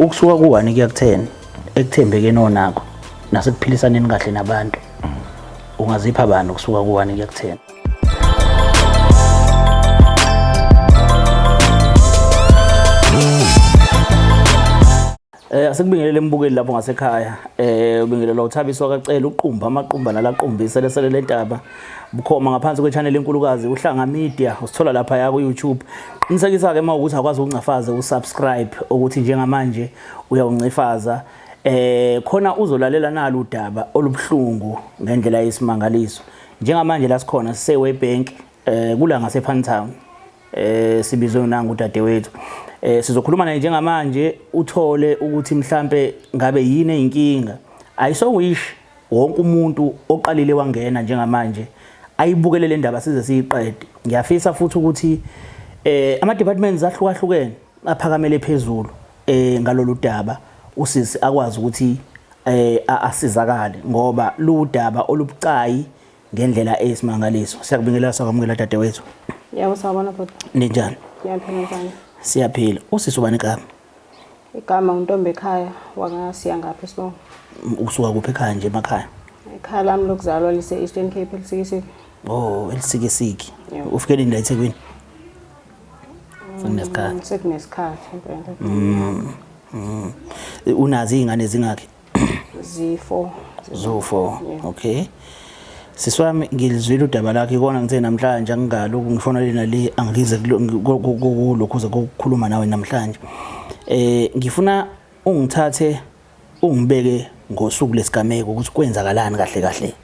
Ukusuka ku-1 kuya ku-10 ekuthembekeni onakho nasekuphilisaneni kahle nabantu, ungazipha bani ukusuka ku-1 kuya ku-10? Asikubingelele embukeli lapho ngasekhaya. Ubingelelwa uThabiso kaCele uqumba amaqumba nalaqumbisa lesele lentaba. Bukhoma ngaphansi kwe-channel enkulukazi uHlanga Media usithola lapha ya ku YouTube. Qinisekisa ke mawukuthi akwazi ukuncafaza usubscribe ukuthi njengamanje uyawuncifaza. Khona uzolalela nalo udaba olubuhlungu ngendlela yesimangaliso. Njengamanje la sikhona sise Waybank kula ngase Town. Sibizwe nangu udadewethu. Sizokhuluma naye njengamanje uthole ukuthi mhlambe ngabe yini eyinkinga. I so wish wonke umuntu oqalile wangena njengamanje ayibukele le ndaba size siyiqede. Ngiyafisa futhi ukuthi ama departments ahlukahlukene aphakamele phezulu ngalolu daba, usisi akwazi ukuthi asizakale ngoba ludaba olubucayi ngendlela eyisimangaliso. Siyakubingelela, sakwamukela dadewethu. Yebo, sawubona bhuti. Ninjani? Ngiyaphila mfana. Siyaphila. Usisi ubani igama? Igama uNtombi ekhaya wakasiya ngaphi isibongo. Usuka kuphi ekhaya nje emakhaya? Ekhaya lami lokuzalwa lise Eastern Cape eLusikisiki. Oh, eLusikisiki. Yebo. Ufike nini la eThekwini? Sekunesikhathi. Sekunesikhathi impela. Unazo izingane ezingakhi? Zi-4. Zo-4. Yeah. Okay. Sisi wami ngilizwile udaba lakhe ikona ngithe namhlanje angingaloku ngifona lena le angize kulokhu uze ukukhuluma nawe namhlanje. Ngifuna ungithathe ungibeke ngosuku lesigameko ukuthi kwenzakalani kahle kahle.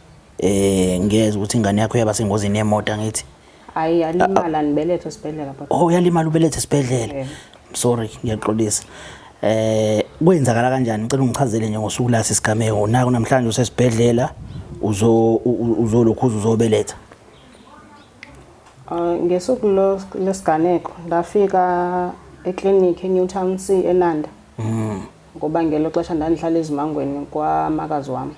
Ngiyezwa ukuthi ingane yakho yaba sengozini yemoto angithi. Hayi, yalimala nibelethe esibhedlela bhuti. Oh, yalimala ubelethe esibhedlela. Yeah. I'm sorry, ngiyaxolisa. Kwenzakala kanjani? Ngicela ungichazele nje ngosuku lasi sigameko. Naku namhlanje usesibhedlela uzo uzolokhu uzobeletha. Ngesuku lesiganeko ndafika eklinikhi eNewtown C eNanda. Ngoba ngelo xesha ndandihlala eZimangweni kwamakazi wami.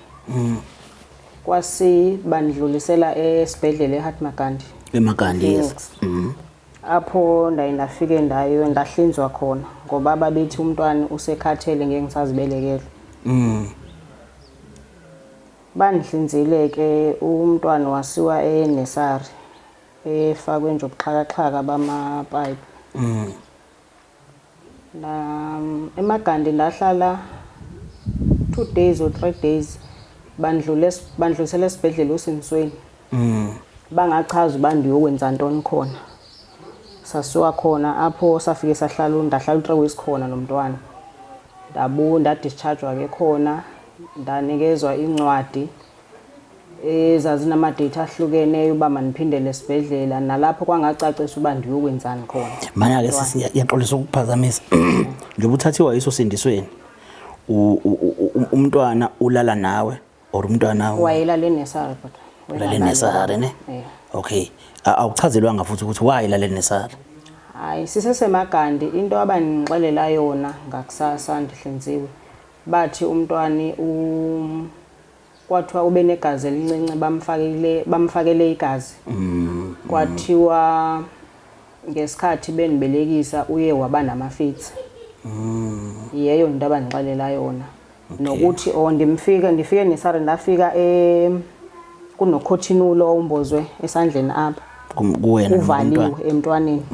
Kwasi bandlulisela esibhedlela eMahatma Gandhi. EMagandhi, yes. Phoenix. Apho ndaye ndafike ndayo ndahlinzwa khona ngoba babethi umntwana usekhathele ngeke ngisazibelekela. Bandihlinzile ke umntwana wasiwa enesari efakwe nje ubuxhakaxhaka bamapipe. Na eMagandi ndahlala 2 days or 3 days, bandlule bandlulisela esibhedlela uSinsweni. Bangachaza uba ndiyokwenza ntoni khona. Sasiwa khona apho safike sahlala, ndahlala u-3 weeks khona nomntwana. Ndabuya ndadischargewa ke khona, ndanikezwa incwadi ezazinama-date ahlukeneyo uba mandiphindele esibhedlela, nalapho kwangacacisa uba ndiyokwenzani khona. Mana ke sisi, ngiyaxolisa ukuphazamisa. Njengoba uthathiwa yiso sindisweni, umntwana ulala nawe or umntwana Wayelala enesari but ulala enesari ne? Yeah. Okay. Awuchazelwanga futhi ukuthi why ilala enesari. Hayi, sisesemagandi into abandixelela yona ngakusasa ndihlinziwe, bathi umntwani kwathiwa ube negazi elincinci, bamfakele igazi. Kwathiwa ngesikhathi bendibelekisa uye waba namafitsi. Yeyo into abandixelela yona. Nokuthi oh ndimfike ndifike nesari ndafika kunokhothinulo owumbozwe esandleni apha. Kuwena Uvaliwe nomntwana. emntwaneni.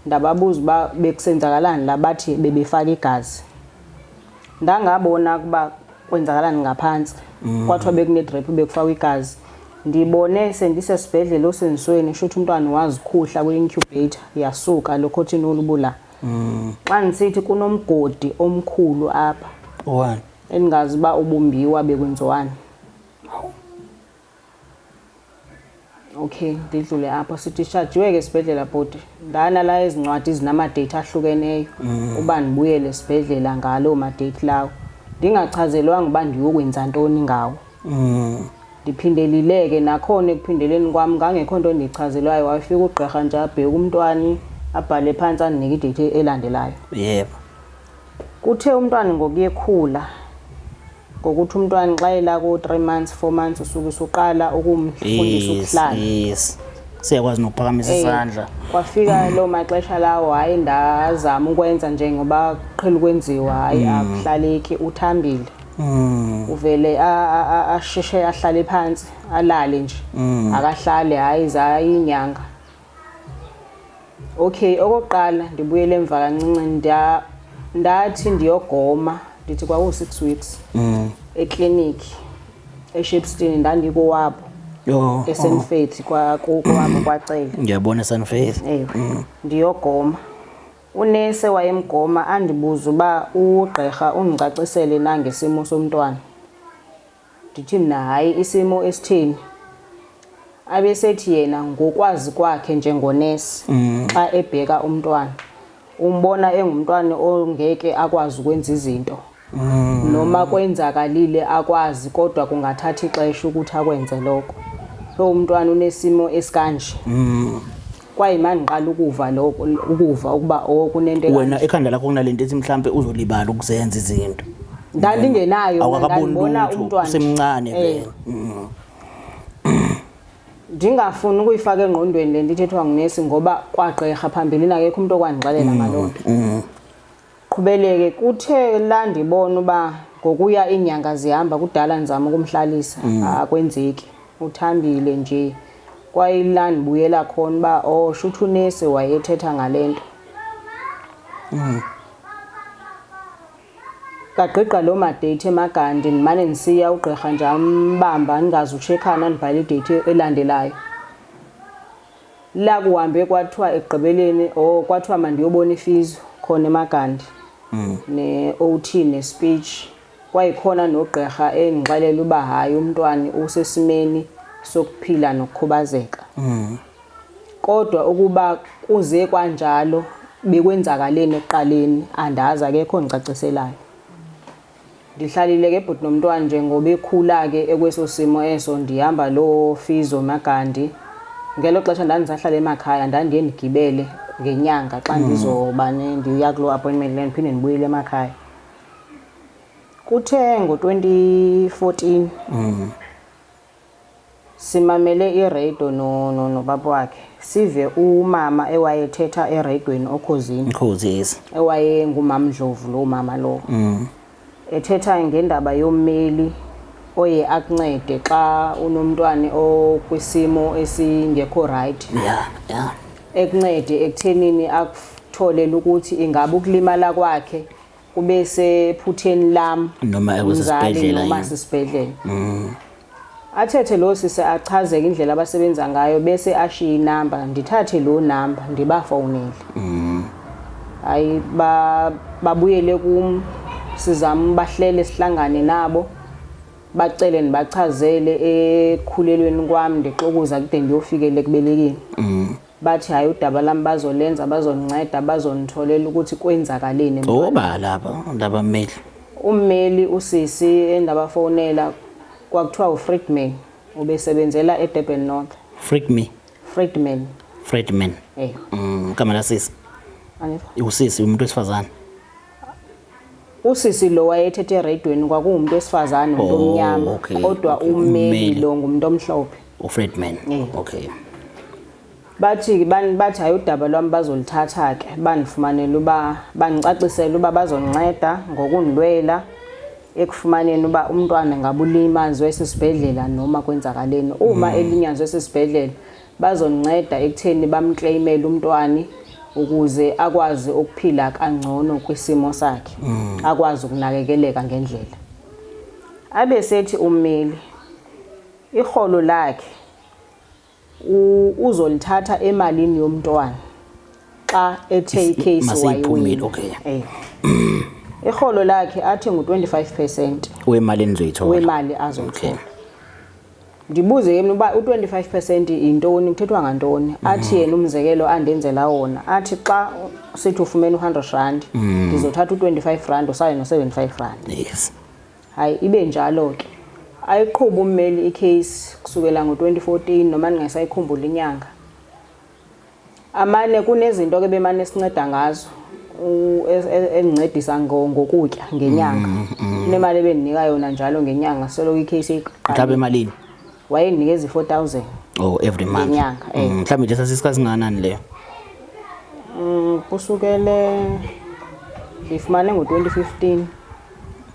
Ndababuza uba bekusenzakalani la, bathi bebefaka igazi. Ndangabona ukuba kwenzakalani ngaphantsi. Kwathiwa bekune-drip bekufakwa igazi. Ndibone sendisesibhedlela osenzisweni shuthi umntwana wazikhuhla kwi-incubator yasuka lo cotton wool ubula. Xa ndisithi kunomgodi omkhulu apha. Owani? Endingazi uba ubumbiwa bekwenziwani. Okay, ndidlule apho. Sidishajiwe ke esibhedlela bhuti. Ndana la ezincwadi zinama-date ahlukeneyo uba ndibuyele esibhedlela ngaloo ma-date lawo. Ndingachazelwanga uba ndiyokwenza ntoni ngawo. Ndiphindelile ke nakhona ekuphindeleni kwam ngangekho nto endiyichazelwayo. Wafika ugqirha nje abheke umntwana abhale phantsi andinike idate elandelayo. Yebo. Kuthe umntwana ngokuyekhula, ngokuthi umntwana xa ela ku-3 months, 4 months usuke usuqala ukumfundisa ukuhlala. Yes. Siyakwazi nokuphakamisa isandla. Kwafika loo maxesha lawo, hayi, ndazama ukwenza njengoba kuqhela ukwenziwa, hayi, akuhlaleki, uthambile. Uvele asheshe ahlale phansi, alale nje. Akahlale, hayi, zayinyanga. Okay, okokuqala ndibuyele emva kancinci, ndathi ndiyogoma, ndithi kwaku-6 weeks. Ekliniki eShepstone, ndandikowabo. Yo. eSt Faith, kwa kowabo kwaCele. Ngiyabona St Faith. Ewe. Ndiyogoma. Unese wayemgoma andibuza uba ugqirha undicacisele na ngesimo somntwana. Ndithi mna hayi, isimo esitheni? Abesethi yena ngokwazi kwakhe njengonesi, xa ebheka umntwana umbona engumntwana ongeke akwazi ukwenza izinto. Noma kwenzakalile akwazi, kodwa kungathatha ixesha ukuthi akwenze lokho. So umntwana unesimo esikanje. Kwaye mangiqala ukuva lokho, ukuva ukuba oh, kunento Wena ekhanda lakho kunalento ethi mhlambe uzolibala ukuzenza izinto. Ndandingenayo. Awukakaboni Ndandibona lutho, umntwana nje. usemncane Eh. vele. Ndingafuni ukuyifaka engqondweni le nto ithethwa ngunesi, ngoba kwagqirha phambilini akekho umuntu okwandixelela ngaloo nto. Qhubeleke, kuthe la ndibona uba ngokuya iinyanga zihamba, kudala ndizama ukumhlalisa, akwenzeki, uthambile nje. Kwayila ndibuyela khona uba oh, shuthi unesi wayethetha ngale nto. Kagqigqa loo ma-date eMagandi, ndimane ndisiya, ugqirha nje ambamba, ndingazutshekhana, ndibhale i-date elandelayo. La kuhambe kwathiwa ekugqibeleni, oh, kwathiwa mandiyobona i-physio khona eMagandi, ne-OT ne-speech. Kwayikhona nogqirha endixelela uba hayi, umntwana usesimeni sokuphila nokukhubazeka. Kodwa ukuba kuze kwanjalo bekwenzakaleni ekuqaleni andazi, akekho ondicaciselayo. Ndihlalile ke bhuti nomntwana njengoba ekhula ke ekweso simo eso, ndihamba loo physio Magandi. Ngelo xesha ndandisahlala emakhaya, ndandiye ndigibele ngenyanga xa ndizoba ndiya kuloo appointment leyo, ndiphinde ndibuyele emakhaya. Kuthe ngo-2014 simamele iradio nobaba wakhe, sive umama ewayethetha eradweni oKhozini. Ikhozi, yes. Ewayengumamndlovu lo mama lo, ethetha ngendaba yommeli oye akuncede xa unomntwana okwisimo esingekho right, ekuncede ekuthenini akutholele ukuthi ingabe ukulimala kwakhe kube sephutheni lam Noma mzali, ekwesesibhedlela noma yini. sisibhedlela. Athethe lo sisi, achazeke indlela abasebenza ngayo, bese ashiye inamba. Ndithathe lo namba, ndibafowunele, hayi, babuyele kum, sizame bahlele sihlangane nabo, bacele ndibachazele ekukhulelweni kwami, ndixokuza kude ndiyofikela ekubelekeni. Bathi hayi, udaba lami bazolenza, bazondinceda, bazonditholela ukuthi kwenzakaleni emntwaneni. Oba lapha ndaba mmeli. Ummeli usisi endabafowunela kwakuthiwa uFriedman, ubesebenzela eDurban North. Freak me. Friedman. Fredman. Eh. Igama lasisi. Angiva. Usisi umuntu wesifazane. Usisi lo wayethethe eradweni kwakuwumuntu wesifazane, umuntu Oh, omnyama, kodwa ummeli Ummeli. lo ngumuntu omhlophe. uFredman. Eh. Okay. Bathi bathi hayi, udaba lwami bazolithatha ke, bandifumanele uba bandicacisele uba bazondinceda ngokundilwela ekufumaneni uba umntwana ngabe ulimazwe esisibhedlela noma kwenzakaleni. Uma elinyazwe esisibhedlela, bazondinceda ekutheni bamclaimele umntwana ukuze akwazi ukuphila kangcono kwisimo sakhe, akwazi ukunakekeleka ngendlela. Abe sethi ummeli iholo lakhe uzolithatha emalini yomntwana xa ethe i-case Maseyiphumile, wayiwina. Okay. Eh. Iholo lakhe athi ngu-25% Wemali enizoyithola. wemali azoyithola. Ndibuze ke mna uba u-25% yintoni, kuthethwa ngantoni? Athi yena umzekelo andenzela wona, athi xa sithi ufumene u-100 rand, ndizothatha u-25 rand, usale no-75 rand. Hayi, ibe njalo ke. Ayiqhuba ummeli i-case kusukela ngo-2014, noma ndingasayikhumbula inyanga. Amane kunezinto ke bemane sinceda ngazo, endincedisa ngokutya ngenyanga. Kunemali ebendinika yona njalo ngenyanga, soloko i-case iqala. Mhlawumbe emalini? Wayendinikeza i-4000. Oh, every month. Ngenyanga, eh. Mhlawumbe nje sasisikhathi singakanani leyo? Kusukele ndifumane ngo-2015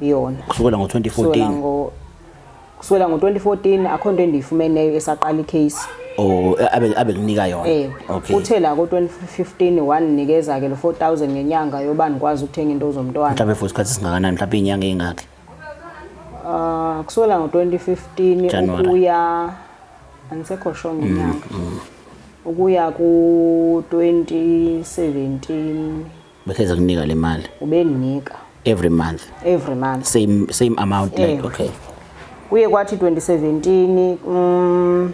yona. Kusukela ngo-2014. Kusukela ngo-2014 akho nto endiyifumeneyo esaqala i-case. Oh, abe kunika yona. Ewe. Okay. Uthe la ko-2015 wandinikeza ke lo 4000 ngenyanga yoba ndikwazi ukuthenga into zomntwana. Mhlawumbe for isikhathi singakanani, mhlawumbe inyanga eyingaki? Kusukela ngo-2015 January. Ukuya, andisekho sure ngenyanga, ukuya ku-2017. Behleze kunika le mali. Ubendinika. Every month. Every month. Same amount like. Ewe. Okay. Kuye kwathi 2017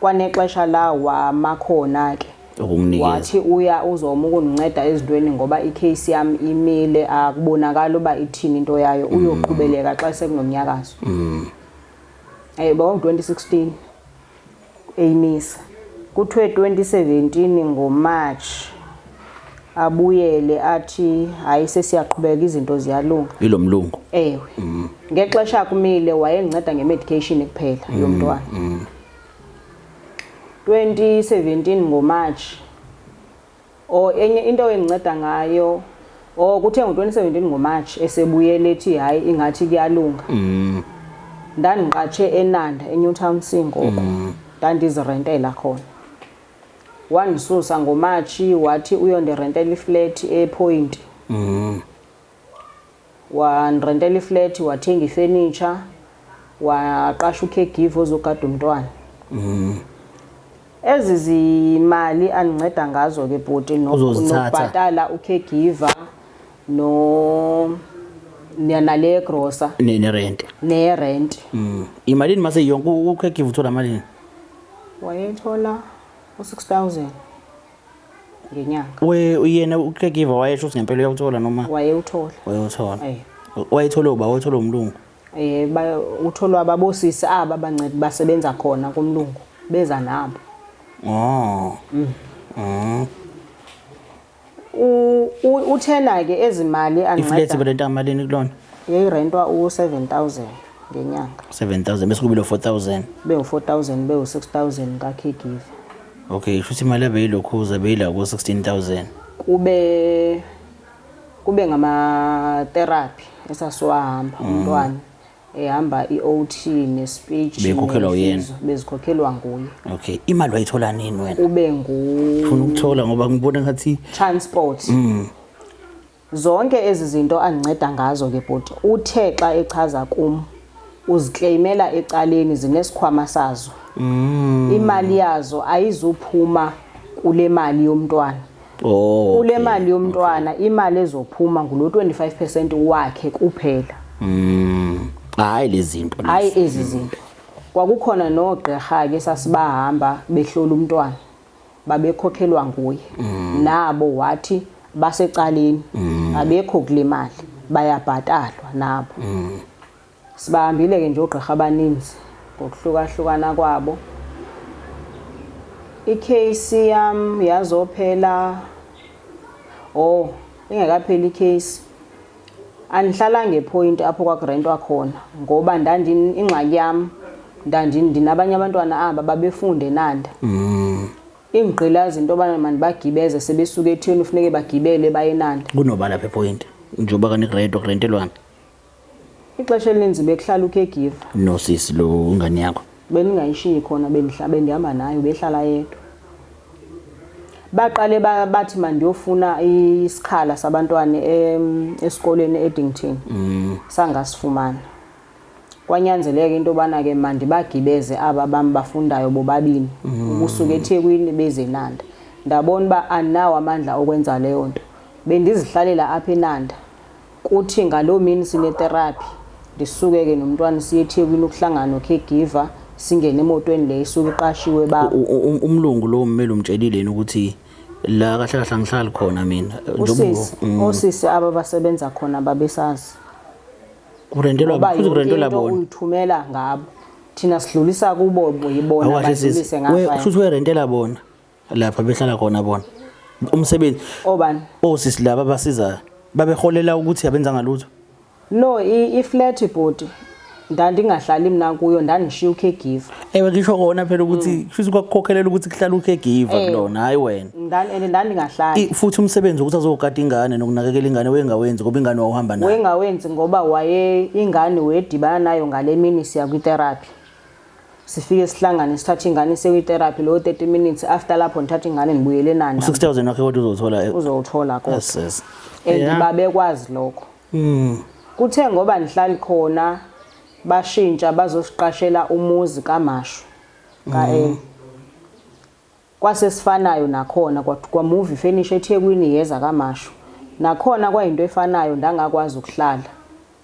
kwanexesha la wamakhona ke. Ukumnikeza. Wathi uya uzoma ukundinceda ezintweni ngoba i-case yam imile, akubonakali uba ithini into yayo, uyoqhubeleka xa sekunomnyakazo. Ngo-2016 eyimisa. Kuthiwe 2017 ngoMarch abuyele athi hayi, sesiyaqhubeka, izinto ziyalunga. Ilo mlungu. Ewe. Ngexesha kumile wayendinceda nge-medication kuphela yomntwana. 2017 ngoMarch, o enye into endinceda ngayo, o kuthe ngo-2017 ngoMarch esebuyele ethi hayi, ingathi kuyalunga. Ndandiqatshe eNanda, eNewtown C ngoku. Ndandizirentela khona. Wandisusa ngoMarch, wathi uyondirentela iflat ePoint. Wandirentela iflat, wathenga ifurniture, waqasha ucaregiver ozogada umntwana. Ezi zimali andinceda ngazo ke bhuti Uzozithatha. nokubhatala ucaregiver no nale grocer. Ne-rent. Ne-rent. Imalini mase yonke ucaregiver uthola malini? Wayethola u-6000 ngenyanga. We yena ucaregiver wayesho ukuthi ngempela uyawuthola noma? Wayewuthola. Wayewuthola. Eh. Wayethola uba wayethola umlungu. Utholwa ababosisi aba bancedi basebenza khona kumlungu, beza nabo. Oh. Uthena ke ezimali Iflat anceda. berenta malini kulona? Yayirentwa u7000 ngenyanga. 7000 bese kube lo 4000. Be u4000, be u6000 ka caregiver. Okay, shuthi imali abeyilokhuza beyila ku 16000. Kube ngama therapy esasiwahamba umntwana ehamba iOT ne-speech. Bekhokhelwa uyena. Bezikhokhelwa nguye. Okay, imali wayithola nini wena? Kube ngu Ufuna ukuthola ngoba ngibona ngathi transport. Zonke ezi zinto andinceda ngazo ke bhuti, uthe xa echaza kum uziclaimela ecaleni, zinesikhwama sazo. Imali yazo ayizuphuma kule mali yomntwana. Oh. Kule mali yomntwana, imali ezophuma ngulo 25% wakhe kuphela. Hayi lezi zinto lezi. Hayi ezi zinto. Kwakukhona nogqirha ke sasibahamba behlola umntwana, babekhokhelwa nguye. Nabo wathi basecaleni, abekho kule mali, bayabhatalwa nabo. Sibahambile ke nje ogqirha abaninzi ngokuhlukahlukana kwabo. I-case yam yazophela, oh, ingekapheli i-case, andihlala ngepoint apho kwakurentwa khona ngoba ingxaki yam ndinabanye abantwana aba babefunde eNanda. Ingigqilaza into yobana mandibagibeze sebesuka etheni, ufuneke bagibele baye eNanda. Kunoba lapha epoint njengoba kani kurentwa, kurentelwana? Ixesha elininzi bekuhlala ucaregiver. Nosisi lo ingane yakho? Bendingayishiyi khona, bendihamba nayo, behlala yedwa. Baqale bathi mandiyofuna isikhala sabantwana esikolweni eEddington. Sangasifumana. Kwanyanzeleka into yobana ke mandibagibeze aba bam bafundayo bobabini ukusuka eThekwini beze eNanda. Ndabona uba andinawo amandla okwenza leyo nto. Bendizihlalela apha eNanda. Kuthi ngaloo mini sinetherapy, ndisuke ke nomntwana siye eThekwini ukuhlangana no-caregiver, singene emotweni leyo isuke iqashiwe baba. Umlungu lo mmeli umtshelile yini ukuthi la kahle kahle angihlali khona mina? Usisi, osisi aba basebenza khona babesazi. Kurentelwa Ngoba futhi yonke kurentelwa into bona. Uyithumela ngabo. Thina sidlulisa kubo, yibona Awukahle sisi. badlulise ngapha. Futhi werentela bona lapha behlala khona bona. Umsebenzi. Obani? Osisi laba abasizayo babeholela ukuthi abenzanga lutho. No, i-flat body. Ndandingahlali mna kuyo, ndandishiya ucaregiver. Ewe, ngisho kona phela ukuthi kusho kwakukhokhelela ukuthi kuhlala ucaregiver kulona, hayi wena. And ndandingahlali. Futhi umsebenzi wokuthi azogada ingane nokunakekela ingane wengawenzi ngoba ingane wawuhamba nayo. Wengawenzi ngoba waye ingane wedibana nayo ngale mini siya kwi-therapy. Sifike sihlangane sithathe ingane siye kwi-therapy lo 30 minutes, after lapho ngithatha ingane ngibuyele eNanda. U-6000 wakhe kodwa uzothola. Uzowuthola kodwa. Yes. And babekwazi lokho. Kuthe ngoba nihlali khona bashintsha bazosiqashela umuzi kaMashu ka-L. Kwasesifanayo nakhona kwamuva ifenisha eThekwini yeza kaMashu. Nakhona kwayinto efanayo, ndangakwazi ukuhlala.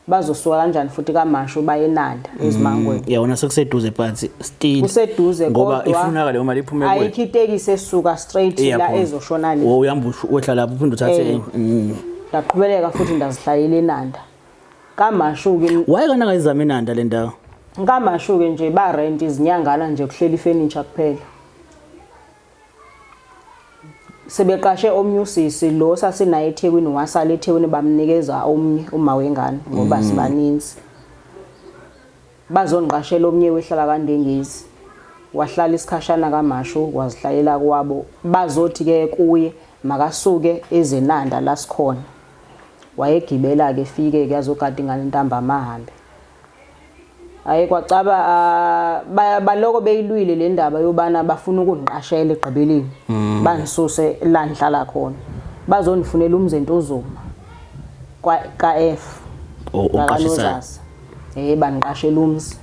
Bazosuka kanjani futhi kaMashu baye eNanda eZimangweni? Yabona sekuseduze but still Kuseduze ngoba kodwa ifunakala leyo mali iphume kuwena. Ayikho itekisi esuka straight la ezoshona le. Wo uyahamba wehla lapho uphinde uthathe enye. Ndaqhubeleka futhi ndazihlalela eNanda. KaMashu-ke Waye kana ngayizama eNanda le ndawo? KaMashu-ke nje ba rent izinyangana nje kuhlela ifurniture kuphela. Sebeqashe omnye usisi lo sasinaye eThekwini, wasala eThekwini bamnikeza omnye uma wengane ngoba sibaninzi. Bazongiqashela omnye wehlala kaNdengezi. Wahlala isikhashana kaMashu wazihlalela kwabo. Bazothi ke kuye makasuke ezenanda la sikhona. Wayegibela ke efike ke azogada ingane ntambama ahambe. Hayi kwacaba baloko beyilwile le ndaba yobana bafuna ukungiqashela egqibeleni. Bangisuse la ngihlala khona. Bazonifunela umzi eNtuzuma kwa ka F. Oqashisayo. Bangiqashela umzi.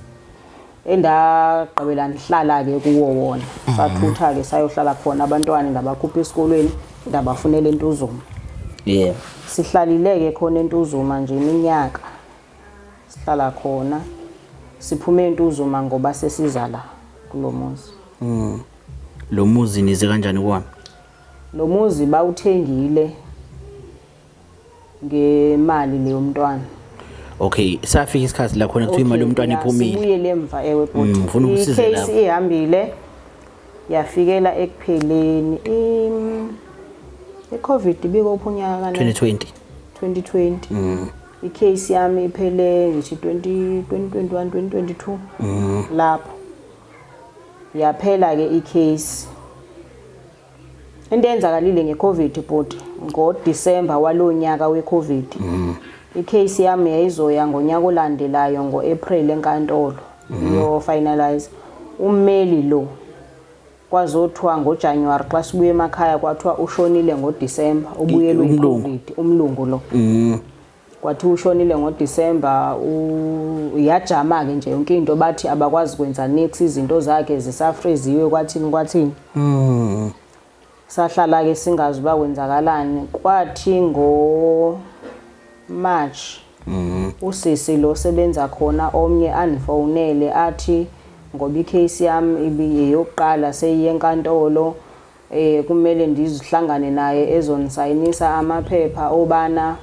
Endagqibela ngihlala ke kuwo wona. Sathutha ke sayohlala khona abantwana ndabakhupha esikolweni ndabafunela eNtuzuma. Sihlalile ke khona eNtuzuma nje iminyaka. Sihlala khona. Siphume eNtuzuma ngoba sesiza la kulomuzi. Lo muzi nize kanjani kuwona? Lo muzi bawuthengile ngemali leyo mntwana. Okay, safika isikhathi la khona kuthiwa imali yomntwana iphumile. Sibuyele emva ewe bhuti. Ngifuna ukusiza I-case lapho. ihambile yafikela ekupheleni. I-COVID ibiko uphunyaka kana? 2020. 2020. I-case yami iphele ngithi 2021, 2022. Lapho. Yaphela ke i-case. Into eyenzakalile nge-COVID bhuti ngo-December walonyaka we-COVID. I-case yami yayizoya ngonyaka olandelayo ngo-April enkantolo. Iyo finalize. Ummeli lo kwazothiwa ngoJanuary xa sibuye emakhaya kwathiwa ushonile ngoDecember, ubuyelwe Umlungu. i-COVID, umlungu lo. Kwathiwa ushonile ngoDecember, yajama ke nje yonke into, bathi abakwazi kwenza nix, izinto zakhe zisafreziwe kwathini kwathini. Sahlala ke singazi uba kwenzakalani. Kwathi ngo March usisi lo sebenza khona omnye andifonele athi ngoba icase yami ibiyeyokuqala seyiye enkantolo, kumele ndizihlangane naye ezonisayinisa amaphepha obana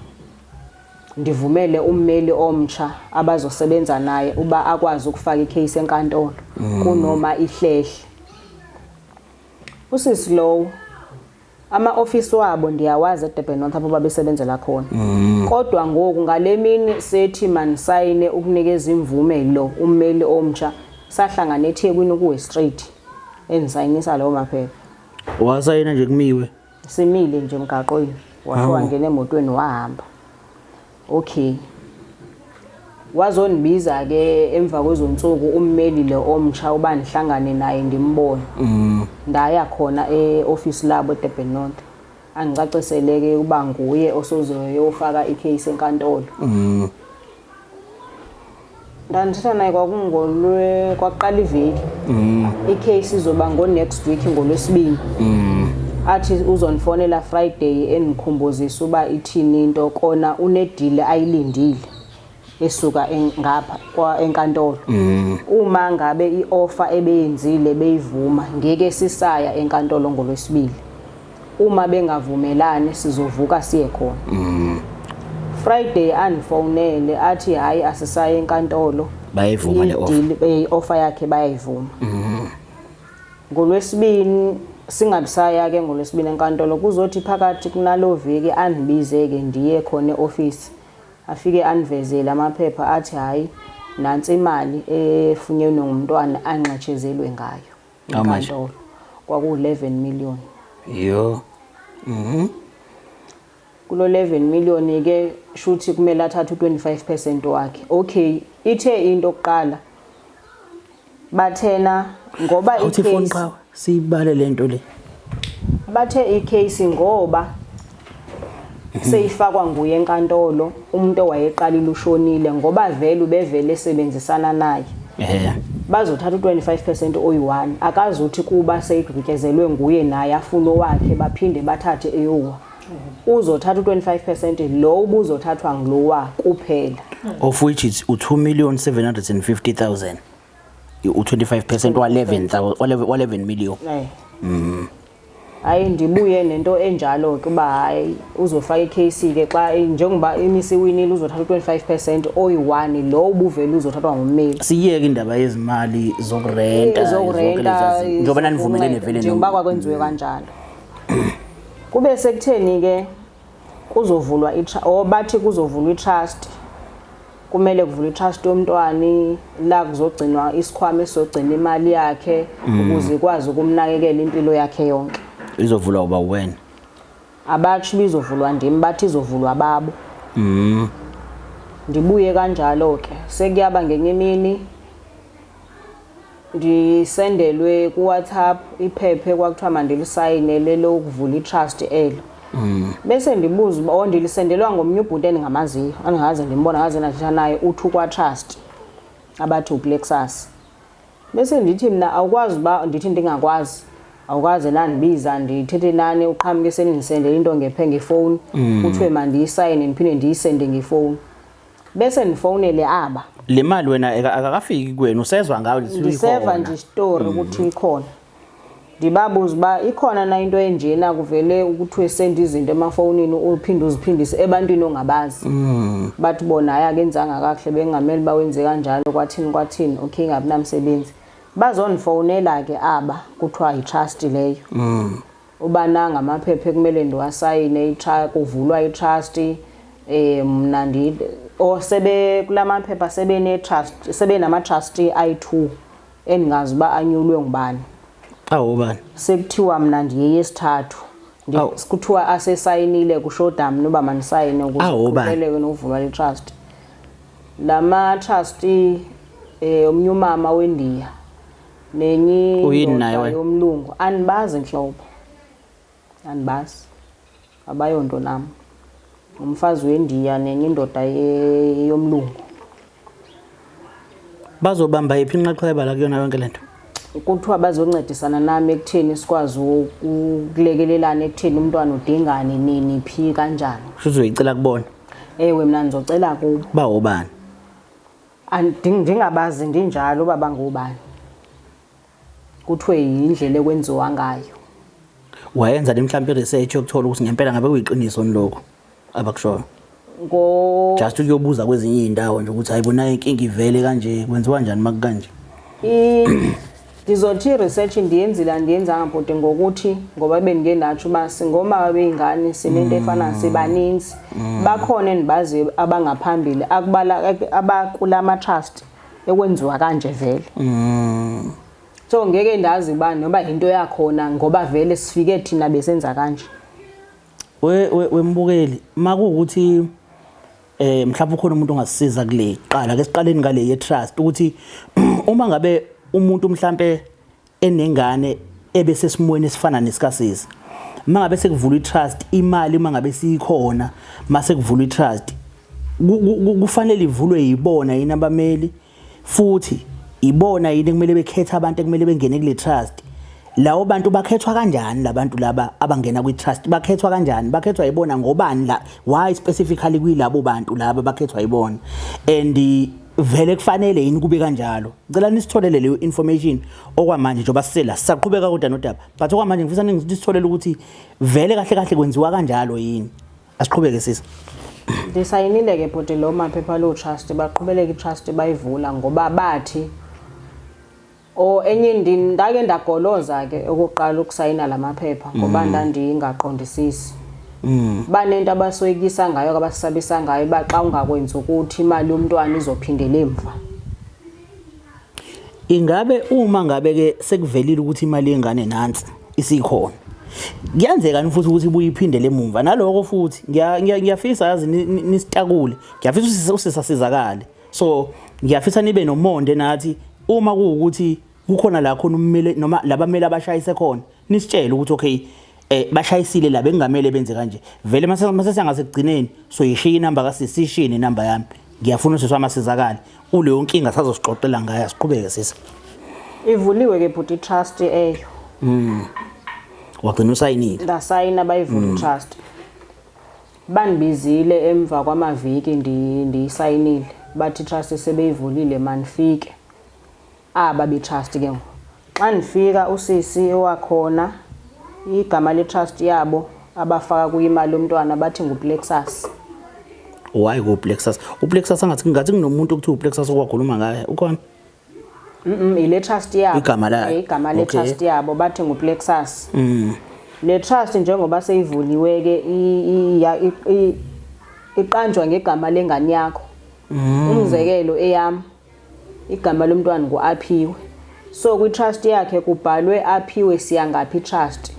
ndivumele ummeli omtsha abazosebenza naye uba akwazi ukufaka icase enkantolo kunoma ihlehle. Usisi lowo ama-ofisi wabo ndiyawazi eDurban North apho babesebenzela khona. Kodwa ngoku ngale mini sethi manisayine ukunikeza imvume lo ummeli omtsha, sahlangana eThekwini kuWest Street endisayinisa lawo maphepha. Wasayina nje kumiwe? Simile nje emgaqweni, washo wangena emotweni wahamba. Okay. Wazondibiza ke emva kwezonsuku ummeli lo omtsha uba ndihlangane naye ndimbone. Ndaya khona e-office labo eDurban North. Angicacisele ke uba nguye osozoyofaka icase enkantolo. Ndandithetha naye kwakungolwe kwaqala iveki. Icase izoba ngo next week ngolwesibini. Athi uzondifonela Friday endikhumbuzisa uba ithini into, kona unedeal ayilindile esuka ngapha kwa enkantolo. Uma ngabe ioffer ebeyenzile beyivuma, ngeke sisaya enkantolo ngolwesibili. Uma bengavumelani sizovuka siye khona. Friday andifonele athi hayi asisaye enkantolo. Bayivuma le offer. I-offer yakhe bayayivuma. Ngolwesibini singabisaya ke ngolwesibini enkantolo, kuzothi phakathi kunalo viki andibize ke ndiye khona e-office. Afike andivezele amaphepha athi hayi Nansi imali efunyenwe ngumntwana anxetshezelwe ngayo How much? enkantolo. Kwaku-11 million. Yo. Kulo 11 million ke shuthi kumele athathe u25% wakhe. Okay, ithe into oqala bathena ngoba Awuthi ifoni i-case qhawe siyibale lento le. Bathe i-case ngoba seyifakwa nguye enkantolo, umuntu owayeqalile ushonile, ngoba vele ubevele esebenzisana naye, bazothatha u25% oyi-1. Akazuthi kuba seyigqityezelwe nguye naye afune owakhe, baphinde bathathe eyowa. Uzothatha u25% lo ubuzothathwa ngulowa kuphela. Of which is u2 million 750,000. U25% wa 11,000 wa 11 million. Hayi, ndibuye nento enjalo ke uba hayi, uzofaka i-case ke xa njengoba imisiwinile, uzothatha u25% oyi-1 lo ubuvele uzothathwa ngummeli. Siyeke indaba yezimali zokurenta. Zokurenta. Njengoba nanivumelene vele. Njengoba kwakwenziwe kanjalo. Kube sekutheni ke kuzovulwa or bathi kuzovulwa i-trust, kumele kuvulwe i-trust yomntwani la kuzogcinwa isikhwama esizogcina imali yakhe ukuze ikwazi ukumnakekela impilo yakhe yonke. Izovulwa uba wena? Abatsho bizovulwa ndim, bathi izovulwa babo. Ndibuye kanjalo ke, sekuyaba ngenye imini ndisendelwe ku-WhatsApp iphepha kwakuthiwa mandilisayine lelokuvula i-trust elo. Bese ndibuza uba, oh, ndilisendelwa ngomnye ubhuti endingamaziyo, andingaze ndimbona, ngaze ndathetha naye, uthi ukwa-trust abathi uPlexus. Bese ndithi mna awukwazi uba ndithi ndingakwazi, awukaze nandibiza ndithethe nani, uqhamuke senindisendele into ngephe ngefowuni, kuthiwe mandiyisayine ndiphinde ndiyisende ngefowuni, bese ndifowunele aba. Le mali wena akakafiki kuwena, usezwa ngayo? Ndiseva nje isitori ukuthi ikhona. Ndibabuza uba ikhona na into enjena, kuvele ukuthiwe send izinto emafowunini uphinde uziphindise ebantwini ongabazi. Bathi bona hayi, akenzanga kakuhle, bengamele uba wenze kanjalo, kwathini kwathini. Okay, ngabi namsebenzi. Bazondifowunela ke aba kuthiwa yi-trust leyo, uba nanga amaphepha ekumele ndiwasayine, kuvulwa i-trust. Mna ndi or sebe kulamaphepha sebene trust, sebenama trustee ayi2 endingazi uba anyulwe ngubani. Awu, ubani? Sekuthiwa mna ndiyeyesithathu. Awu. Kuthiwa asesayinile, kushoda mna uba mandisayine ukuze Awu, ubani? kuqhubeleke nokuvulwa le trust. Lama trustee omnye umama weNdiya nenye Uyini naye indoda wena? yomlungu. Andibazi nhlobo, andibazi, abayonto nam. Umfazi weNdiya nenye indoda yomlungu. Bazobamba yiphi inxaxheba la kuyona yonke lento? Kuthiwa bazoncedisana nami ekutheni sikwazi ukulekelelana ekutheni umntwana udingani, nini, phi, kanjani. Kusho uzoyicela kubona? Ewe, mna ndizocela kubo. Ba obani? Ndingabazi ndinjalo uba bangobani. Kuthiwe yindlela ekwenziwa ngayo. Wayenza le mhlawumbe i-research yokuthola ukuthi ngempela ngabe kuyiqiniso lokho abakushoyo? Ngo Just ukuyobuza kwezinye iy'ndawo nje ukuthi hayi nayo inkinga ivele kanje, kwenziwa kanjani makukanje? Ndizothi i-research ndiyenzile, andiyenzanga bhuti, ngokuthi ngoba bendike ndatsho uba singomama bey'ngane sinento efana, sibaninzi. Bakhona endibaziyo abangaphambili akubala abakulama-trust ekwenziwa kanje vele. So ngeke ndazi uba noba yinto yakhona ngoba vele sifike thina besenza kanje. Wembukeli, makuwukuthi mhlawumbe ukhona umuntu ongasisiza kule qala ke siqaleni ngale ye trust, ukuthi uma ngabe umuntu mhlambe enengane ebesesimweni esifana nesikasisi, mangabe sekuvulwa i-trust, imali uma ngabe siyikhona mase kuvulwa i-trust, kufanele ivulwe yibona yini abameli, futhi ibona yini kumele bekhethe abantu ekumele bengene kule trust? Lawo bantu bakhethwa kanjani? Labantu laba abangena kwi-trust bakhethwa kanjani? Bakhethwa yibona ngobani la? Why specifically kuyilabo bantu laba bakhethwa yibona? And vele kufanele yini kube kanjalo? Ngicela nisitholele leyo information okwamanje njengoba sisela, sisaqhubeka kodwa nodaba, but okwamanje ngifisa nisitholele ukuthi vele kahle kahle kwenziwa kanjalo yini. Asiqhubeke sisi. Ndisayinile ke bhuti lo maphepha lo trust, baqhubeleka i-trust bayivula ngoba bathi o enye ndake ndagoloza ke okokuqala ukusayina la maphepha ngoba ndandingaqondisisi. Banento abasoyikisa ngayo, abasabisa ngayo, ba xa ungakwenzi ukuthi imali yomntwana izophindela emva. Ingabe uma ngabe ke sekuvelile ukuthi imali yengane nansi isikhona, kuyenzeka futhi ukuthi ibuye iphindele emumva? Naloko futhi ngiyafisa yazi nisitakule, ngiyafisa usisasizakale. So ngiyafisa nibe nomonde nathi uma kuwukuthi kukhona la khona ummele noma labamele abashayise khona, nisitshele ukuthi okay, bashayisile la, bekungamele benze kanje. Vele mase siyangasekugcineni so yishiya inamba kasisi, ishiye nenamba yami. Ngiyafuna usisi wami asizakale kuleyo nkinga, sazosixoxela ngayo. Siqhubeke sisi. Ivuliwe ke bhuti trust eyo. Wagcina usayinile? Ndasayina, bayivula i-trust. Bandibizile emva kwamaviki ndiyisayinile, bathi i-trust sebeyivulile, manifike aba be-trust ke ngoku. Xa ndifika, usisi owakhona, igama le-trust yabo abafaka kuyo imali yomntwana bathi nguPlexus. Why ku-Plexus? UPlexus angathi ngathi kunomuntu okuthiwa uPlexus okwakhuluma ngaye, ukhona? Ile trust yabo. Igama layo. Igama le trust yabo bathi nguPlexus. Le trust njengoba seyivuliwe ke iqanjwa ngegama lengane yakho. Umzekelo, eyami igama lomntwana ngu-Aphiwe, so kwi-trust yakhe kubhalwe Aphiwe Siyangaphi Trust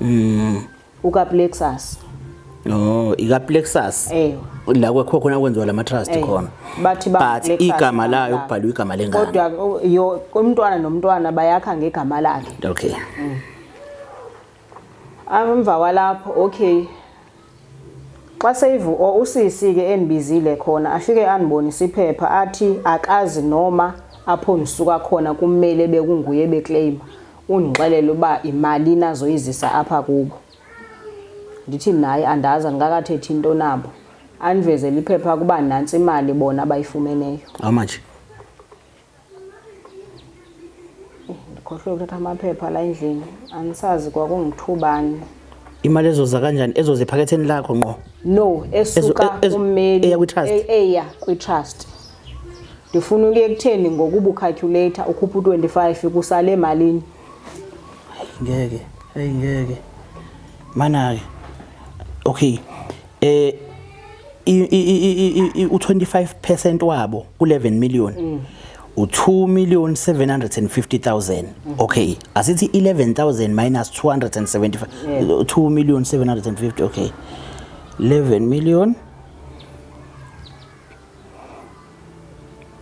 ukaPlexus. Oh, ikaPlexus. Ewe. La kwekho khona kwenziwa lama trust khona. Bathi but ba-Plexus igama layo lakhe. kubhalwe igama lengane. Kodwa umntwana nomntwana bayakha ngegama lakhe. Emva kwalapho, okay, xa seyivu usisi ke endibizile khona afike andibonise iphepha, athi akazi noma apho ndisuka khona kumele bekunguye beclaima. Undixelele uba imali nazoyizisa apha kubo. Ndithi naye andazi, andikakathethi into nabo. Andivezele iphepha kuba nantsi imali bona abayifumeneyo. How much? Ndikhohlwe ukuthatha amaphepha la endlini, andisazi kwakungithubani. Imali ezoza kanjani? Ezoza ephaketheni lakho ngqo? No, esuka kummeli. Eya kwi-trust? Eya kwi-trust. Ndifuna ukuye ekutheni ngokuba ucalculator ukhupha u-25, kusale malini? Ngeke, hey, ngeke mana-ke. Okay, u-25% wabo ku-11 million u-2 million 750,000. Okay, asithi 11,000 minus 275, 2 million 750. Okay, 11 million,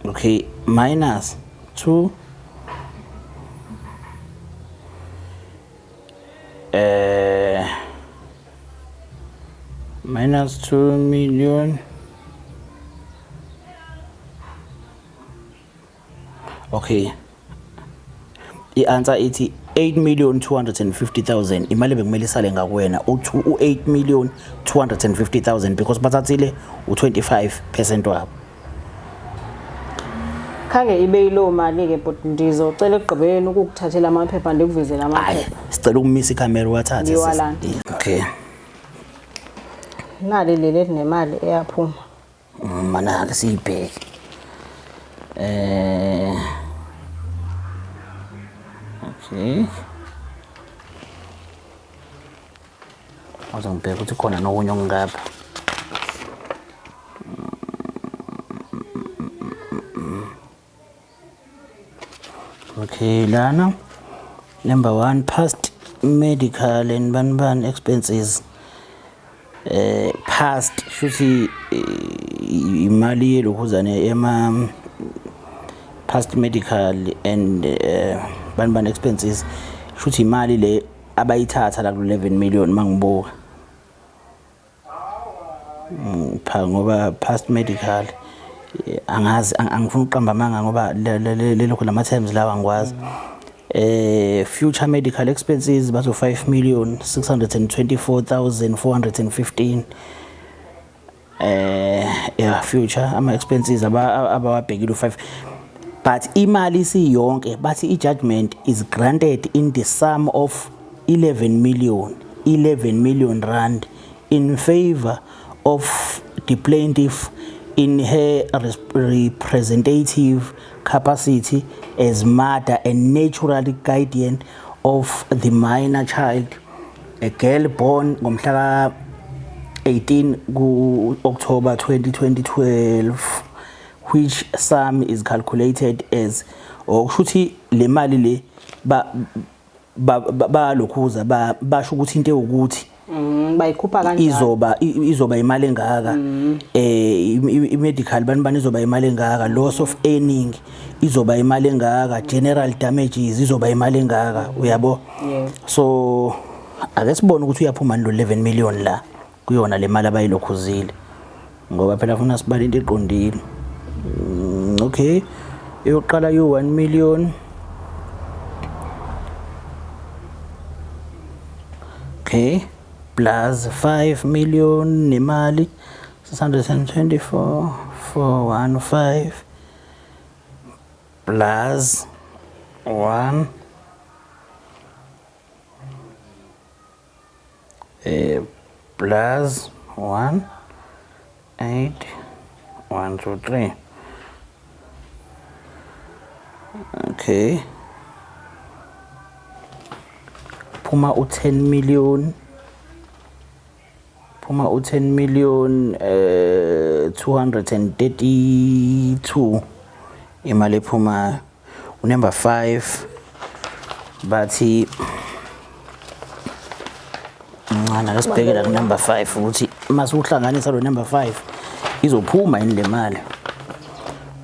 okay, minus 2 minus 2 million. Okay, i-answer ithi 8 million 250,000. Imali bekumele isale ngakuwena u-8 million 250,000 because bathathile u-25% wabo. Khange ibe yiloo mali ke, but ndizocela ekugqibeleni ukukuthathela amaphepha, ndikuvezele Hayi, amaphepha. Sicela ukumisa ikhamera uwathathe, sis. Ngiwalanda. Okay. Nali leli elinemali eyaphuma. Mana-ke siyibheke. Okay, awuze ngibheke ukuthi khona nokunye okungapha. Okay, lana number one, past medical and bani bani expenses. Past shuthi imali yelokhuzane ema past medical and bani bani expenses, shuthi imali le abayithatha la ku 11 million mangibuka. Pha ngoba past medical, angazi, angifuni ukuqamba amanga ngoba lelokhu lama terms lawa angikwazi. Future medical expenses bazo 5 million 624,415. Yeah, future ama expenses abawabhekile u5, but imali isiyonke bathi i-judgment is granted in the sum of 11 million, 11 million rand in favor of the plaintiff in her representative capacity as mother and natural guardian of the minor child, a girl born ngomhla ka 18 ku October 2012. which sum is calculated as, okusho ukuthi le mali le ba balokhuza basho ukuthi into ewukuthi bayikhupha kanjani, izoba imali engaka, i-medical bani bani izoba imali engaka, loss of earning izoba imali engaka, general damages izoba imali engaka, uyabo. So ake sibone ukuthi uyaphuma lo 11 million la kuyona le mali abayilokhuzile, ngoba phela funa sibale into eqondile. Okay, iyoqala yo 1 million. Okay, plus 5 million nemali 624,415 plus 1 plus 1 8 1 2 3. Okay, phuma u10 million, phuma u10 million 232 imali ephuma. Unumber 5 bathi ncane, ake sibheke la ku number 5 ukuthi mase uhlanganisa lo number 5 izophuma yini le mali.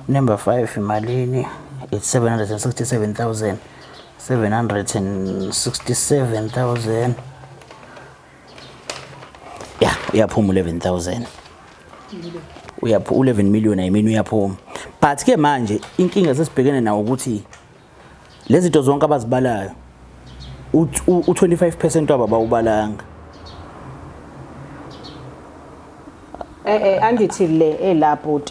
Number 5 imalini? It's 767,000, 767,000. Yeah, uyaphuma 11,000, uyaphu 11 million, I mean uyaphuma. But ke manje inkinga sesibhekene nawo ukuthi lezi zinto zonke abazibalayo u25% wabo abawubalanga. Angithi le elapho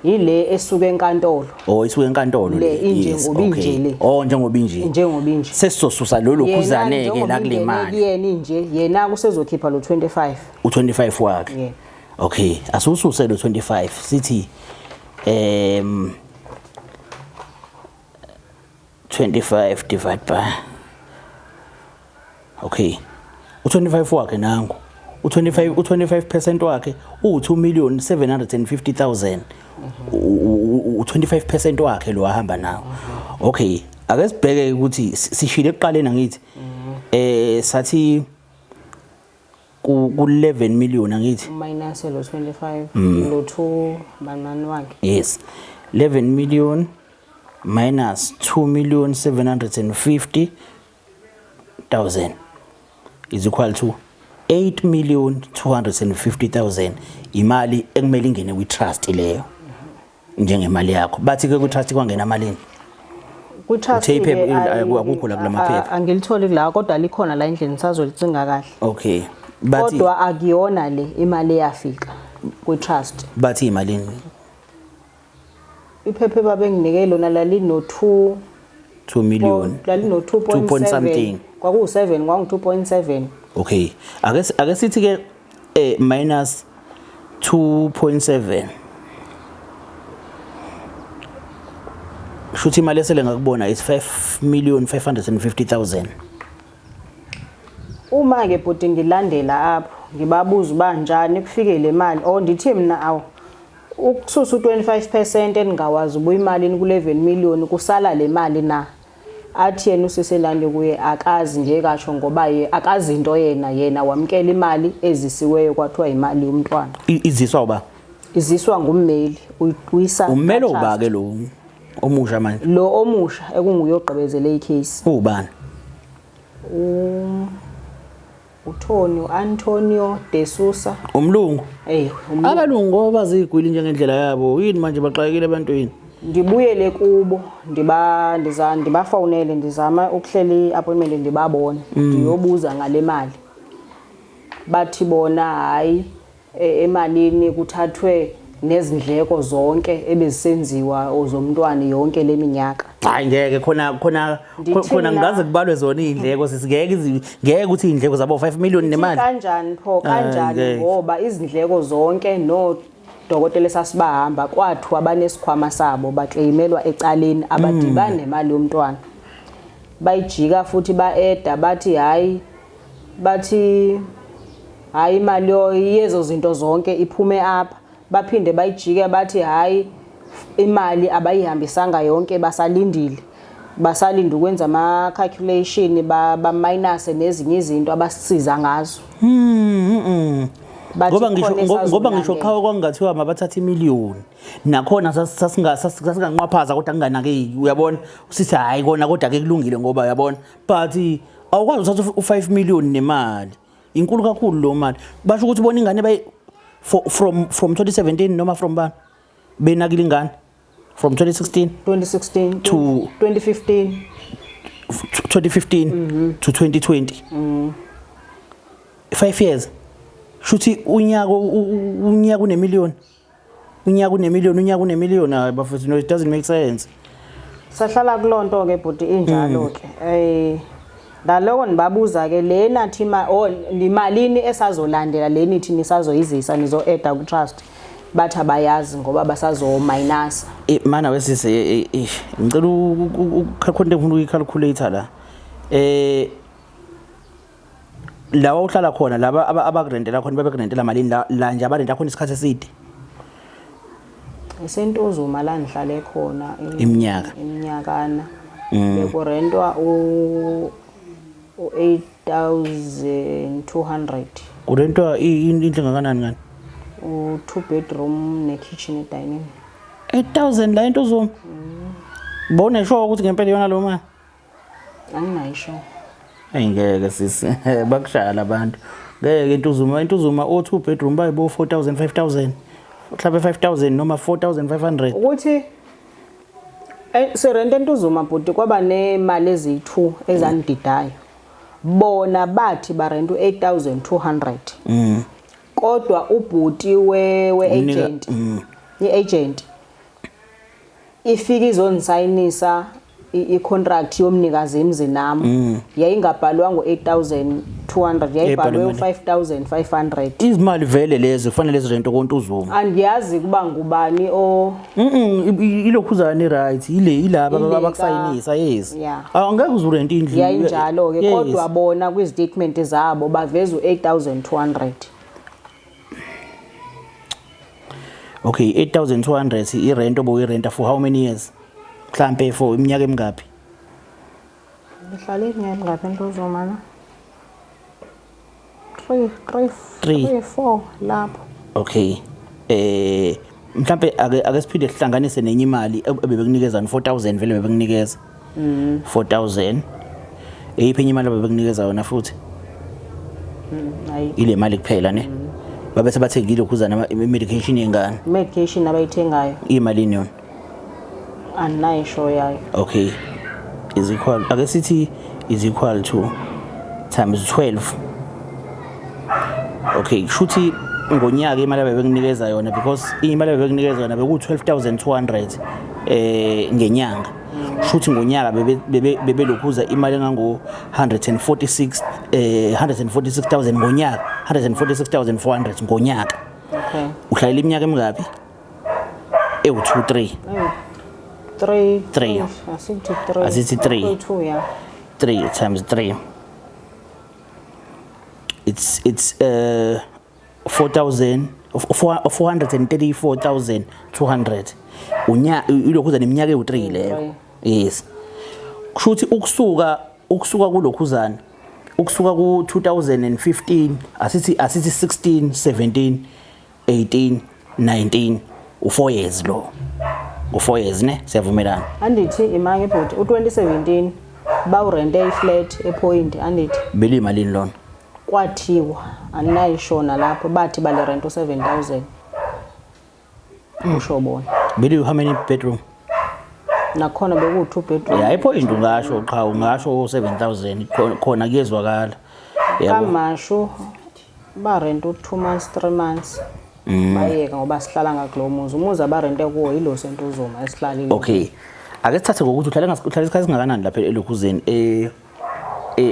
ile esuke enkantolo. Oh, isuke enkantolo le injengoba inje le. Oh, njengoba inje. Njengoba inje. Sesizosusa lolo khuzane ke la kule mali. Yena inje, yena kusezokhipha lo 25. U25 wakhe. Yeah. Okay, asususe lo 25 sithi 25 divide by, okay, u25 wakhe nangu, u25 u25% wakhe u2 million 750,000, u25% wakhe lo ahamba nawo. Okay, ake sibheke ukuthi sishile ekuqaleni, angithi sathi ku 11 million, angithi minus lo 25 lo 2 banani wakhe. Yes, 11 million minus 2 million 750,000 is equal to 8 million 250,000, imali ekumele ingene kwi-trust leyo njengemali yakho. Bathi ke kwi-trust kwangena malini? Kwi-trust Uthe iphepha akukho la kula maphepha. Angilitholi la, kodwa likhona la endlini, sazolithinga kahle. Okay, bathi kodwa akuyona le imali eyafika kwi-trust. Bathi imalini? Iphepha babenginike lona lalino 2 2 million, lalino 2 point 2.7 something. Kwaku-7, kwaku 2.7. Okay, ake sithi ke minus 2.7, shuthi imali esele ngakubona is 5 million 550,000. Uma ke bhuti ngilandela apho ngibabuza uba njani kufike le mali, oh ndithi mina awu ukususa u25% engingawazi ubuyimalini ku11 million kusala le mali na? Athi yena usiselande kuye akazi, ngekasho ngoba ye akazi into, yena wamkela imali ezisiweyo kwathiwa imali yomntwana. Iziswa uba? Iziswa ngummeli, uyisa Ummeli ka-trust. Uba ke lo omusha manje? Lo omusha ekunguye ogqibezele icase. Ubani? uTony Antonio de Sousa. Umlungu? Eh. Abalungu ngoba bazigwili njengendlela yabo yini manje, baxakekile ebantwini. Ndibuyele kubo, ndiba ndiza ndibafowunele, ndizama ukuhlela i-appointment ndibabone, ndiyobuza ngale mali. Bathi bona hayi, emalini kuthathwe nezindleko zonke ebezisenziwa zomntwana yonke leminyaka. Hayi ngeke, khona khona Ndithi khona mina ngaze kubalwe zona izindleko sisi, ngeke ngeke ukuthi izindleko zabo 5 million nemali. Kanjani pho, kanjani? Ngeke. Ngoba izindleko zonke no dokotela esasibahamba kwathiwa banesikhwama sabo, baclaimelwa ecaleni, abadibani nemali yomntwana. Bayijika futhi ba-eda bathi hayi, bathi hayi imali yezo zinto zonke iphume apha. Baphinde bayijike bathi hayi. Imali abayihambisanga yonke, basalindile, basalinda ukwenza ama-calculation, ba-minuse nezinye izinto abasisiza ngazo. Bathi Ngoba ngisho khona ngoba ngisho esazolandela. qhawe kwangathiwa mabathathe imiliyoni nakhona sasinganqwaphaza kodwa kunganakeki, uyabona, sithi hayi kona kodwa ke kulungile ngoba uyabona, but awukwazi uthatha u5 million nemali inkulu kakhulu lo mali. Basho ukuthi bona ingane bayi from 2017 noma from bani benakile ingane from 2016? 2016. To- 2015. 2015 to 2020, 5 years, shuthi unyaka unyaka unemillion, unyaka unemillion, unyaka unemillion. Hayi bafethu, no, it doesn't make sense. Sahlala kulonto ke bhuti, injalo ke. Ngaloko nibabuza ke lena thima oh nimalini esazolandela leni ithi nisazoyizisa, nizo-adda ku trust, bathi abayazi ngoba basazo minusa. Mana wesise, ngicela ukhona ngifuna ukuyicalculate la. Lawa uhlala khona laba abakurentela khona, babekurentela malini la la nje abarenta khona isikhathi eside? IseNtuzuma la ngihlale khona Iminyaka. Iminyakana. Bekurentwa u u-8200. Kurentwa indlu engakanani ngani? U two bedroom ne kitchen, dining. 8000 la eNtuzuma? Bone sure ukuthi ngempela iyona lo mali? Anginayo sure. Ayingeke sisi, bakushaya labantu. Ngeke, eNtuzuma, eNtuzuma o two bedroom bayibo 4000, 5000, mhlawumbe 5000 noma 4500. Ukuthi sirente eNtuzuma bhuti, kwaba nemali eziyi-2 ezandidayo. Bona bathi barenta u-8200, kodwa ubhuti we agent, i-agent ifika izonisayinisa i-contract yomnikazi emzini nami, yayingabhalwanga u-8200, yayibhalwe u-5500. Izimali vele lezo kufanele zirente koNtuzuma. Andiyazi kuba ngubani o Ilokhuzane, right, ile ilaba Ile abakusayinisa, yes. Angeke uzurente indlu. Yayinjalo-ke. Kodwa bona kwi-statement zabo baveza u-8200. Okay, 8200 irent obuyirenta for how many years, mhlambe for iminyaka emingaphi? Ngihlale iminyaka emingaphi eNtuzuma na? Three, three, Three. three, four lapho. Okay, mhlambe ake siphinde sihlanganise nenye imali ebebekunikeza, 4000 vele bebekunikeza 4000. Eyiphi enye imali abebekunikeza yona futhi? Hayi. Ile mali kuphela ne babe sebathengile ukhuzana i-medication yengane? Medication abayithengayo. Imalini yona? Andinayo isure yayo. Okay, is equal, ake sithi is equal to times 12. Okay, kushuthi ngonyaka imali abebekunikeza yona, because imali abebekunikeza yona beku 12200 ngenyanga, kushuthi ngonyaka bebelokhuza imali engango 146 146,000 ngonyaka, 146,400 ngonyaka. Uhlalela iminyaka emingaphi? Ewu 2, 3. Three. Three. Asithi three. Asithi three. Two, yeah. 3 times 3, it's 4000, 434,200 unya ilokhuza neminyaka ewu3 leyo, yes. Kusho ukuthi ukusuka kulokhuzana, ukusuka ku 2015, asithi 16, 17, 18, 19, u4 years lo, u4 years ne, siyavumelana? Andithi imange bhuti, u-2017 bawurente iflat ePoint, andithi? Beliyimalini lona? Kwathiwa, andinayo isure nalapho, bathi bale rent u-7000, usho bona. Beli how many bedroom? Nakhona bekuwu-two bedroom. Ya, iPoint ungasho qha, ungasho 7000 khona kuyezwakala, yabo. KwaMashu barenta u-2 months, 3 months, bayeka ngoba sihlala ngakulo muzi, umuzi abarente kuwo yilo seNtuzuma esihlalile. Okay, ake sithathe ngokuthi uhlale isikhathi singakanani lapha elokhuzeni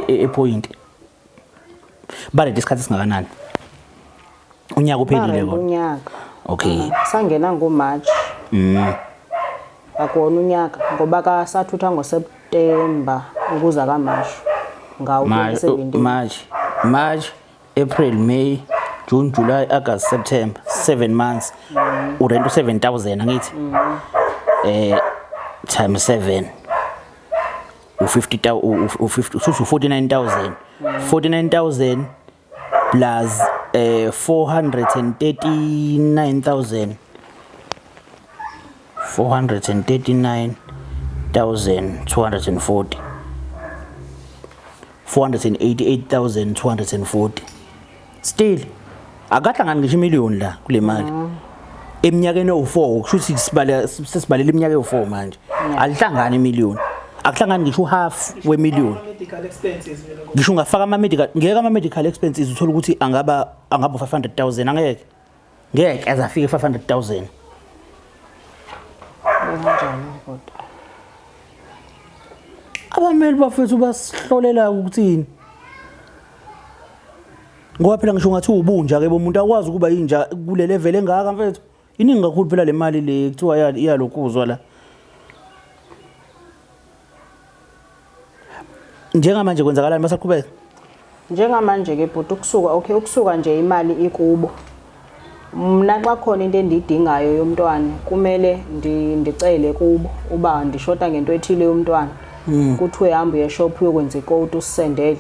ePoint? Barente isikhathi singakanani? Unyaka uphelile? Barenta Kona unyaka. Okay. Sangena ngoMarch. Akuwona unyaka ngoba kasathutha ngoSeptemba ukuza kaMashu ngawo March, 2017. March, April, May, June, July, August, September, 7 months. Urent u7000 angithi? Times 7 u50 u50 usuthi u49000. 49000 plus 439,000, 439,240, 488,240. Still akahlangani ngisho imiliyoni la kule mali eminyakeni ewu4. Kusho ukuthi sibale, sesibalela iminyaka ewu4 manje, alihlangani imiliyoni, akuhlangani ngisho uhalf wemiliyoni. Medical expenses vele. Ngisho ungafaka ama-medical, ngeke, ama-medical expenses uthola ukuthi angaba 500,000, angeke, ngeke aze afike 500,000. Kanjani kodwa? Abameli bafethu basihlolela ukuthini? Ngoba phela ngisho ngathi ubunja ke bomuntu, akwazi ukuba yinja kule level engaka mfethu. Iningi kakhulu phela le mali le kuthiwa iyalokhuzwa la. Njengamanje kwenzakalani, basaqhubeka? Njengamanje ke bhuti, ukusuka, okay, ukusuka nje imali ikubo, mna xa khona into endiyidingayo yomntwana kumele ndicele kubo uba ndishota ngento ethile yomntwana. Kuthiwe hamba uye eshop uyokwenza ikoti, usisendele.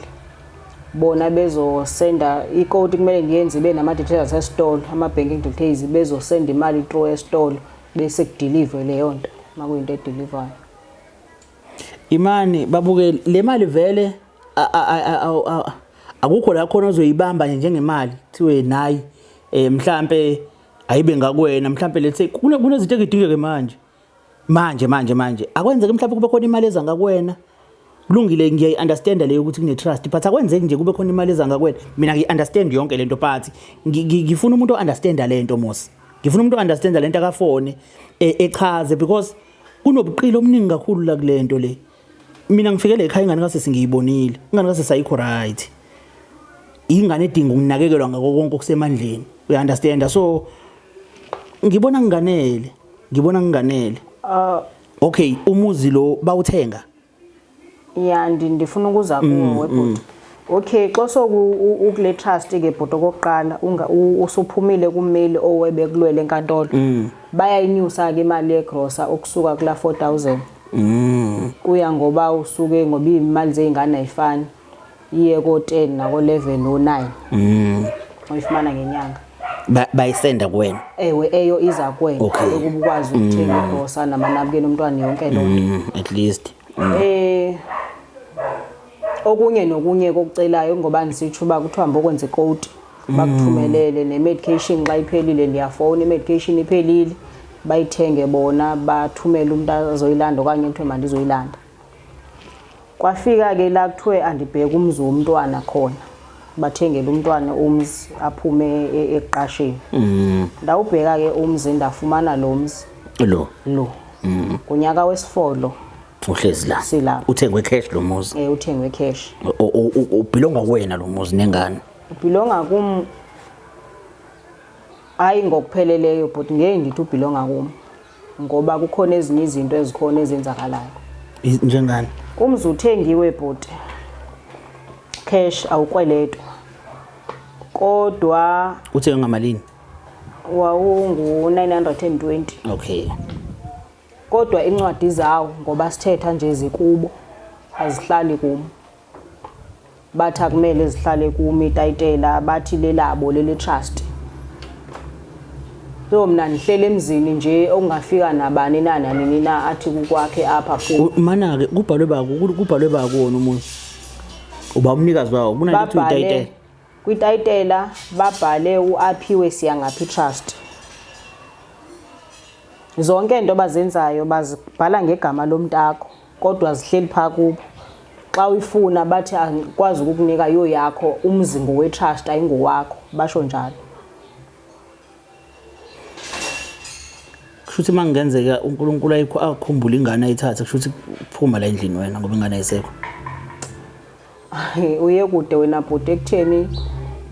Bona bezosenda ikoti, kumele ngiyenze ibe nama-details asesitolo, ama-banking details, bezosenda imali through esitolo, bese kudeliver leyo nto uma kuyinto edelivayo. Imani babuke le mali vele, akukho la khona ozoyibamba nje njengemali kuthiwe nayi, mhlambe ayibe ngakuwena, mhlambe let's say kunezinto ekudingeke manje manje manje manje, akwenzeke mhlawumbe kube khona imali eza ngakuwena. Kulungile, ngiyayi-understanda leyo ukuthi kune-trust, but akwenzeki nje kube khona imali eza ngakuwena. Mina ngiyi-understand yonke lento, but ngifuna umuntu o-understanda lento mos, ngifuna umuntu o-understanda lento akafone, echaze, because kunobuqili obuningi kakhulu la kule nto le. Mina ngifikele ekhaya, ingane kasisi ngiyibonile, ingane kasisi ayikho right, ingane edinga ukunakekelwa ngako konke okusemandleni, uya-understanda? So ngibona nginganele, ngibona nginganele. Okay, umuzi lo bawuthenga? Ya, ndifuna ukuza kuwo webhuti. Okay, xa soku ukule trust ke bhuti, okokuqala usuphumile kummeli owebekulwela enkantolo, bayayinyusa ke imali yegrosa ukusuka kula 4000. Kuya ngoba usuke, ngoba iy'mali zey'ngane ayifani, iye ko-10 nako-11 no-9 oyifumana ngenyanga. Bayisenda kuwena? Ewe, eyo iza kuwena ukuba ukwazi ukuthenga igrosa namanabukeni omntwana, yonke loo nto. At least. Okunye nokunye kokucelayo, ngoba nisitsho uba kuthiwa hamba okwenza ikoti, bakuthumelele ne-medication. Xa iphelile ndiyafowuna, i-medication iphelile, bayithenge bona, bathumele umuntu azoyilanda okanye kuthiwe mandizoyilanda. Kwafika ke la kuthiwe andibheke umzi womntwana khona, bathengele umntwana umzi aphume ekuqasheni. Ndawubheka ke umzi, ndafumana lo mzi. Lo? Lo kunyaka wesifolo. Uhlezi la? Silapha. Uthengwe cash lo muzi? Uthengwe cash. Ubelonga kuwena lo muzi nengane? Ubelonga kum, hayi ngokupheleleyo, but ngeke ngithi ubelonga kum ngoba kukhona ezinye izinto ezikhona ezenzakalayo. Njengani? Umzi uthengiwe bhuti cash, awukweletwa, kodwa Uthenge ngamalini? Wawungu-920. Kodwa incwadi zawo, ngoba sithetha nje, zikubo, azihlali kum. Bathi akumele zihlale kum itayitela, bathi lelabo leli trust. So mna ndihlele emzini nje okungafika nabani na nanini na athi kukwakhe apha, phuma. Mana-ke kubhalwe bakuwona umuzi, uba umnikazi wawo, kunalento Babhale uyitayitela? Kwitayitela babhale uAphiwe Siyangaphi Trust. Zonke into bazenzayo bazibhala ngegama lomntakho, kodwa zihleli phaa kubo. Xa uyifuna bathi angikwazi ukukunika yo yakho, umzi ngowe-trust, ayingowakho, basho njalo. Kusho ukuthi uma kungenzeka uNkulunkulu ayikho akukhumbule ingane ayithathe, kusho ukuthi phuma la endlini wena ngoba ingane ayisekho. Uye kude wena bhuti ekutheni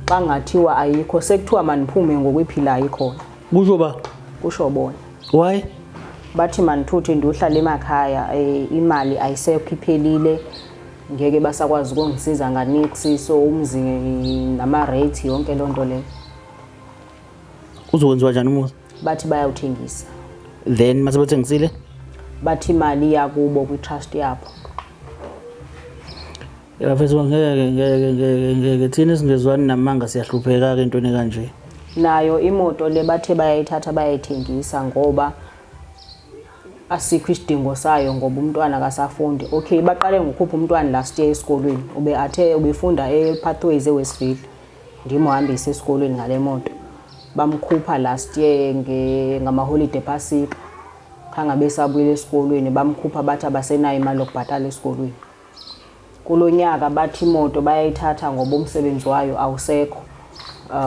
xa ngathiwa ayikho, sekuthiwa maniphume ngokwiphilayo ikhona. Kusho ba? Kusho bona. Why? Bathi manithuthe ndiyohlala emakhaya, imali ayisekho, iphelile, ngeke basakwazi ukungisiza nganiksi, so umzi nama-rate, yonke loo nto leyo. Uzokwenziwa njani umuzi? Bathi bayawuthengisa. Then mase bethengisile? Bathi imali yakubo kwi-trust yabo. Bafethu ngeke ngeke ngeke ngeke thina singezwani namanga, siyahlupheka ke entweni kanje. Nayo imoto le bathe bayayithatha bayayithengisa ngoba asikho isidingo sayo, ngoba umntwana akasafundi. Okay, baqale ngokukhupha umntwana last year esikolweni. Ube athe ubefunda e-Pathways eWestville, ndimhambise esikolweni ngale moto. Bamkhupha last year ngamaholide ePasika, khangabe esabuyela esikolweni. Bamkhupha bathi abasenayo imali yokubhatala esikolweni. Kulo nyaka bathi imoto bayayithatha ngoba umsebenzi wayo awusekho,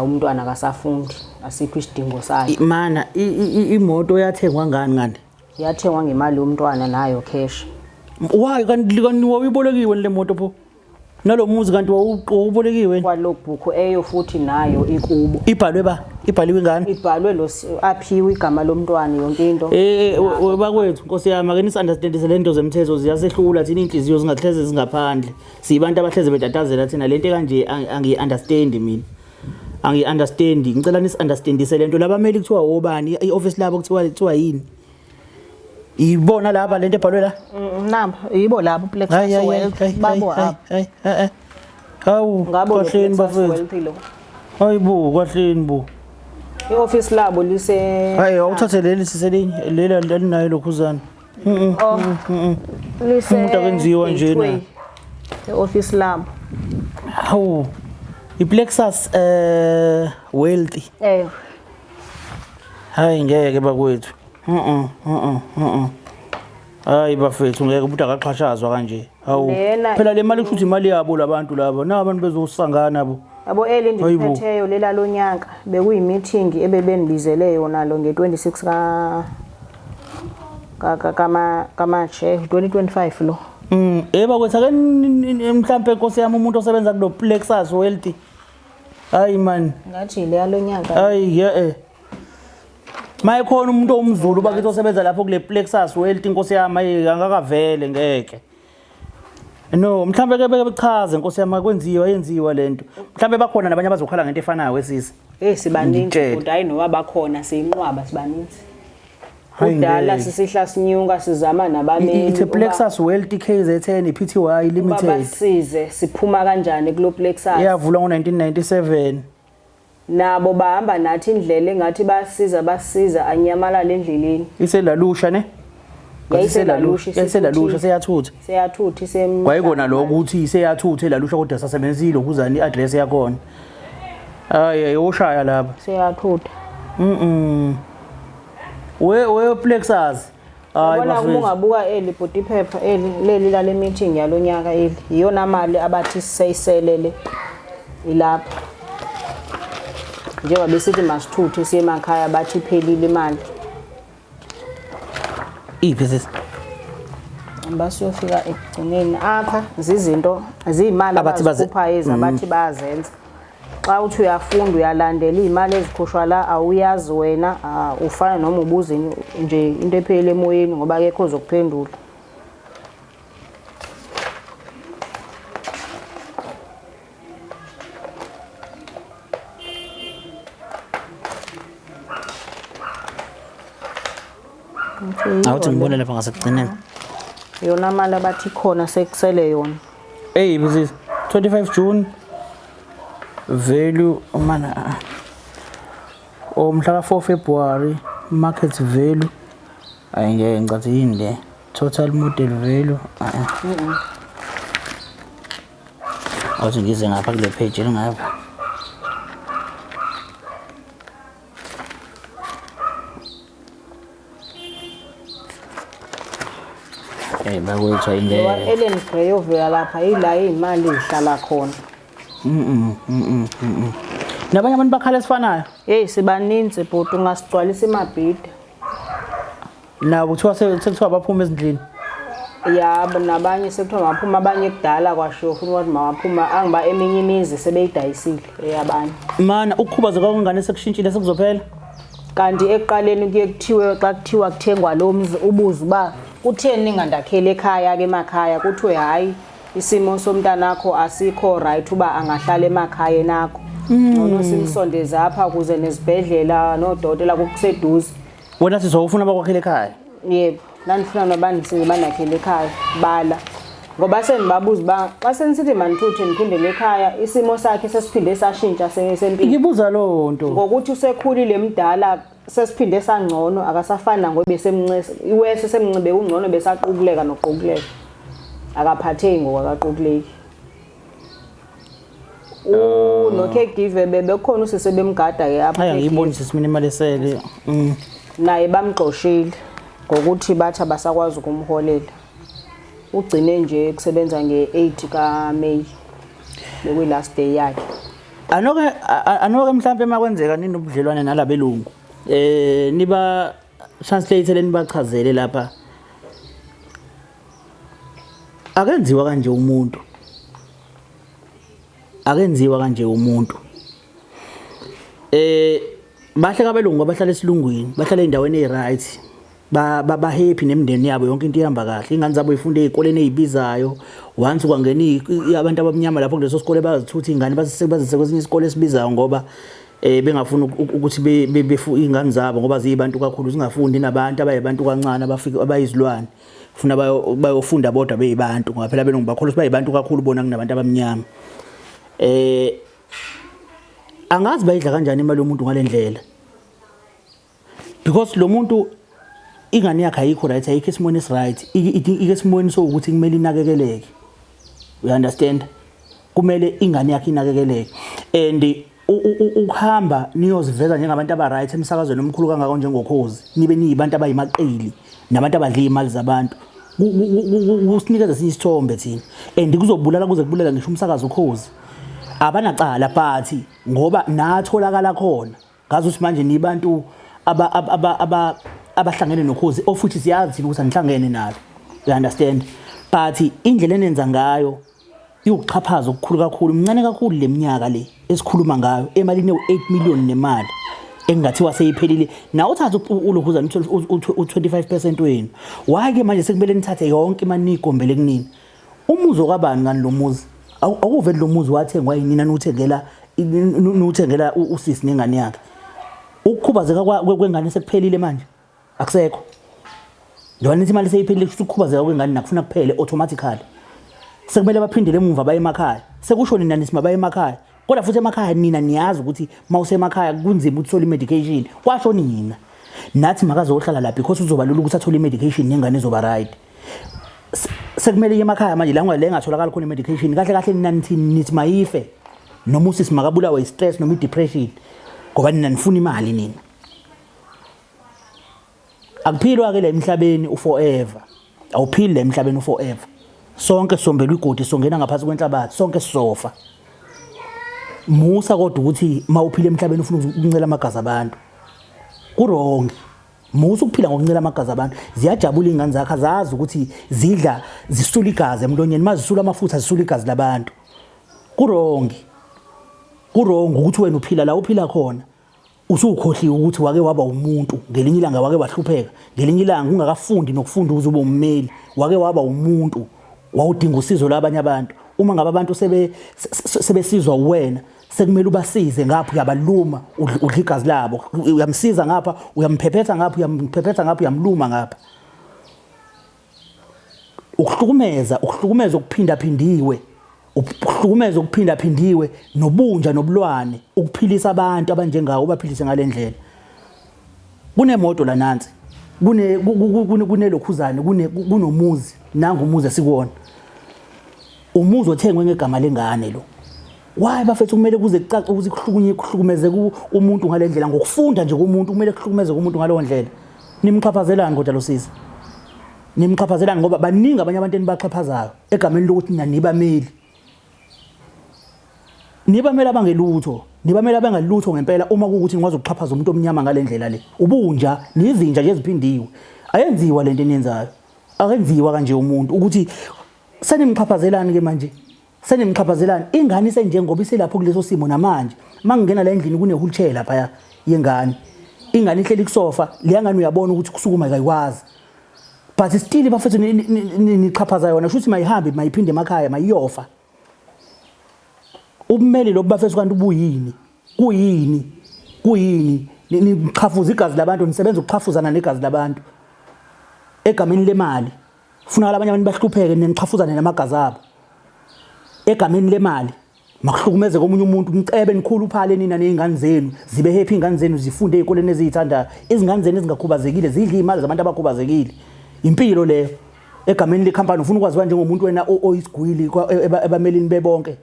umntwana akasafundi, asikho isidingo sayo. Mana, imoto yathengwa ngani ngani? Yathengwa ngemali yomntwana nayo, cash. Why kanti wawuyibolekiwe le moto pho? Nalo muzi kanti wawubolekiwe? Kwalogbook eyo futhi nayo ikubo. Ibhalwe ba? Ibhaliwe ingane? Ibhalwe lo aphiwe igama lomntwana, yonke into. Bakwethu, Nkosi yami, ake nisi-understandise le nto zemthetho, ziyasehlula thina, iy'nhliziyo zingahleze zingaphandle. Siyibantu abahleze betatazela thina, lento kanje angiyi-understand mina. Angiyi-understand. Ngicela nisi-understandise lento. Labameli kuthiwa obani? I-office labo kuthiwa yini? Ibona laba lento ebhalwe la? Namba yibo labo, Plexus Wealth, babo abo. Hayi, eh. Hawu, Ngabo lo kahleni Plexus bafethu. Wealth lo. Hayibo, kahleni bo. I-office labo lise Hayi, awuthathe leli siselinye, leli alinayo lokhuzana. Oh. Lise Umuntu akenziwa njena. Gateway. I-office labo. Hawu. I-Plexus Wealthy. Eh. Hayi ngeke bakwethu. Mhm mhm mhm. Hayi bafethu, ngeke, umuntu akaxhashazwa kanje. Hawu. Phela le mali kushuthi imali yabo labantu laba. Na abantu bezosangana bo. Yabo, eli ndiphetheyo lela lonyaka, bekuyi-meeting ebebenibizele yona lo nge-26 kaMarch 2025 lo. Bakwethu, ake mhlambe Nkosi yami umuntu osebenza kulo Plexus Wealth. Hayi man. Ngathi leya lonyaka. Hayi ye. Maye khona umuntu omZulu bakithi osebenza lapho kule Plexus Wealth, Nkosi yami, ayi angakavele ngeke. No, mhlambe ke beke bechaze, Nkosi yami, kwenziwa yenziwa lento. Mhlambe bakhona nabanye abazokhala ngento efanayo esisi. Hey, sibaningi. Ngitshele. Kodwa hayi, noba bakhona, siyinqwaba, sibaninzi. Hayi, Kudala ngeke. sisihla sinyuka sizama nabameli It's a Plexus Wealth KZN Pty uba Limited. basize siphuma kanjani kulo Plexus. Iyavulwa ngo-1997. Nabo bahamba nathi indlela engathi bayasiza, basiza, anyamalala endleleni. Iselalusha ne? YayiseLalusha. YayiseLalusha, seyathutha. Seyathutha isem. Kwayikona lokho ukuthi seyathutha eLalusha kodwa sasebenzile ukuzani i-address yakhona. Hayi, yoshaya lapha. Seyathutha. We Plexus. Hayi Yabona, uma bafethu. ungabuka eli bhuti, iphepha eli leli lale meeting yalonyaka, eli iyona mali abathi seyiselele ilapha, njengoba besithi masithuthe siye emakhaya, bathi iphelile imali. Iphi sisi? Basiyofika ekugcineni apha, zizinto ziyimali Abathi abazikhuphayo ezi abathi bayazenza. Xa uthi uyafunda uyalandela iy'mali ezikhushwa la, awuyazi wena, ufana noma ubuza nje into ephelele emoyeni ngoba akekho ozokuphendula. Awuthi ngibone lapha ngasekugcineni. Yona mali abathi khona sekusele yona. Hey, this 25 June value mana o mhla ka 4 February market value, ayi ngeke, ngicathi yini le total model value. Awuthi ngize ngapha kule page elingapha. Eh bakwethu, Lowa ayingeke. Ellen Gray ovela lapha, yila iy'mali ey'hlala khona. Mhm. Nabanye abantu bakhala esifanayo. Yeyi, sibaninzi bhuti, ungasigcwalisa imabhida. Nabo kuthiwa sekuthiwa baphuma ezindlini. Yabo, nabanye sekuthiwa mabaphuma, abanye kudala kwashiwo futhi kwathi mabaphuma, angiba eminye imizi sebeyidayisile eyabanye. Mana, ukukhubazeka kwengane sekushintshile, sekuzophela? Kanti ekuqaleni kuye kuthiwe xa kuthiwa kuthengwa lo mzi, ubuze uba kutheni ningandakheli ekhaya ke emakhaya, kuthiwe hhayi, isimo somntanakho asikho right uba angahlala emakhaya enakho. Ngcono simsondeze apha kuze nezibhedlela nodokotela kukuseduze. Wena sisi wawufuna bakwakhele ekhaya? Yebo, ndandifuna noba ndisize bandakhele ekhaya bala. Ngoba sendibabuza uba xa senisithi mandithuthe ndiphindele ekhaya isimo sakhe sesiphinde sashintsha sempilo. Ngibuza loo nto. Ngokuthi usekhulile mdala sesiphinde sangcono akasafani nangoba besemncese iwese semncibe kungcono besaqukuleka noqukuleka. Akaphatheki ngoku akaqukuleki. No-caregiver bebekukhona usisi ebemgada ke apha. Hayi angiyiboni sisi mina imali esele. Naye bamxoshile ngokuthi bathi abasakwazi ukumholela. Ugcine nje kusebenza nge-8 kaMay. Bekuyi last day yakhe. Anoke anoke mhlambe makwenzeka ninobudlelwane nalabelungu. Niba translate lenibachazele lapha. Akenziwa kanje umuntu. Akenziwa kanje umuntu. Bahle kabelungu abahlala esilungwini, bahlala endaweni eziright. Ba ba happy nemindeni yabo yonke into ihamba kahle. Ingane zabo ifunda ezikoleni ezibizayo. Once kwangena abantu abamnyama lapho kuleso sikole bayazithutha ingane bazise kwesinye isikole esibizayo ngoba bengafuni ukuthi befu ingane zabo ngoba ziyibantu kakhulu zingafundi nabantu abayibantu kancane abafika abayizilwane. Funa bayofunda bodwa beyibantu ngoba phela belungu bakholwa ukuthi bayibantu kakhulu bona kunabantu abamnyama. Angazi bayidla kanjani imali yomuntu ngalendlela. Because lo muntu ingane yakhe ayikho right, ayikho esimweni esiright, ike esimweni sokuthi kumele inakekeleke. You understand? Kumele ingane yakhe inakekeleke. And ukuhamba niyoziveza njengabantu aba right emsakazweni omkhulu kangako njengokhozi, nibe niyibantu abayimaqili nabantu abadla imali zabantu. Kusinikeza esinye isithombe thina. And kuzobulala kuze kubulala ngisho umsakazo ukhozi. Abanacala but ngoba natholakala khona. Ngazi ukuthi manje nibantu abahlangene nokhozi ofuthi siyazi thina ukuthi anihlangene nalo. You understand? But indlela enenza ngayo iwukuxhaphaza okukhulu kakhulu. Mncane kakhulu leminyaka le esikhuluma ngayo emalini ewu-8 million nemali engathiwa seyiphelile. Nawe uthatha ulokhuzana u-25% wenu. Why ke manje sekumele nithathe yonke imali niyigombele kunina? Umuzi okabani ngani lo muzi? Awuveli lo muzi wathengwa yinina niwuthengela niwuthengela usisi nengane yakhe. Ukukhubazeka kwengane sekuphelile manje. Akusekho. Njengoba nithi imali seyiphelile kusho ukukhubazeka kwengane nakufuna kuphele automatically. Sekumele baphindele emuva baye emakhaya. Sekusho nina nithi mabaye emakhaya. Kodwa futhi emakhaya nina niyazi ukuthi mawusemakhaya kunzima ukuthola i-medication. Kwasho nina. Nathi makazohlala la because uzoba lula ukuthi athole i-medication nengane izoba right. Sekumele iye emakhaya manje la ngale engatholakala khona i-medication. Kahle kahle nina nithi nithi mayife. Noma usisi makabulawe i-stress noma i-depression. Ngoba nina nifuna imali nina. Akuphilwa ke la emhlabeni uforever. Awuphili la emhlabeni uforever. Sonke sombelwa igodi songena ngaphansi kwenhlabathi, sonke sizofa. Musa kodwa ukuthi mawuphila emhlabeni ufuna ukuncela amagazi abantu. Ku-wrong. Musa ukuphila ngokuncela amagazi abantu. Ziyajabula izingane zakhe azazi ukuthi zidla zisula igazi emlonyeni, mazisula amafutha zisula igazi labantu. Ku-wrong. Ku-wrong ukuthi wena uphila la uphila khona. Usukhohliwe ukuthi wake waba umuntu, ngelinye ilanga wake wahlupheka, ngelinye ilanga ungakafundi nokufunda ukuze ube ummeli, wake waba umuntu, wawudinga usizo lwabanye abantu. Uma ngabe abantu sebesizwa uwena, sekumele ubasize ngapha uyabaluma, udla igazi labo, uyamsiza ngapha, uyamphephetha ngapha, uyamphephetha ngapha, uyamluma ngapha. Ukuhlukumeza, ukuhlukumeza okuphindaphindiwe. Ukuhlukumeza okuphindaphindiwe nobunja nobulwane ukuphilisa abantu abanjengawo ubaphilise ngalendlela. Kunemoto la nansi. Kune kunelokhuzane kune kunomuzi nangu umuzi esikuwona. Umuzi othengwe ngegama lengane lo. Why bafethu kumele kuze kucace ukuthi kuhlukunye kuhlukumeze umuntu ngalendlela ngokufunda nje komuntu kumele kuhlukumeze umuntu ngaleyo ndlela. Nimxhaphazelani kodwa lo sisi? Nimxhaphazelani ngoba baningi abanye abantu enibaxhaphazayo egameni lokuthi nina nibameli. Nibameli abangelutho, nibameli abangelutho ngempela uma kuwukuthi nikwazi ukuxhaphaza umuntu omnyama ngalendlela le. Ubunja, nizinja nje eziphindiwe. Ayenziwa lento eniyenzayo. Akenziwa kanje umuntu ukuthi senimxhaphazelani ke manje. Senimxhaphazelani ingane isenjengoba iselapho kuleso simo namanje. Mangingena la endlini kune wheelchair lapha yengane. Ingane ihleli kusofa, leya ngane uyabona ukuthi kusukuma ayikwazi. But still bafethu nixhaphaza yona shuthi mayihambe mayiphinde emakhaya mayiyofa. Ubumeli lobu bafethu kanti ubuyini? Kuyini? Kuyini? Nichafuza igazi labantu, nisebenza ukuchafuzana negazi labantu egameni lemali. Funa abanye abantu bahlupheke, nichafuzane namagazi abo egameni lemali. Makuhlukumeze komunye umuntu, mcebe nikhulu uphale nina nezingane zenu, zibe happy ingane zenu, zifunde ezikoleni eziyithandayo. Izingane zenu ezingakhubazekile zidla imali zabantu abakhubazekile. Impilo leyo egameni lekhampani. Ufuna ukwaziwa njengomuntu wena oyisigwili ebamelini bebonke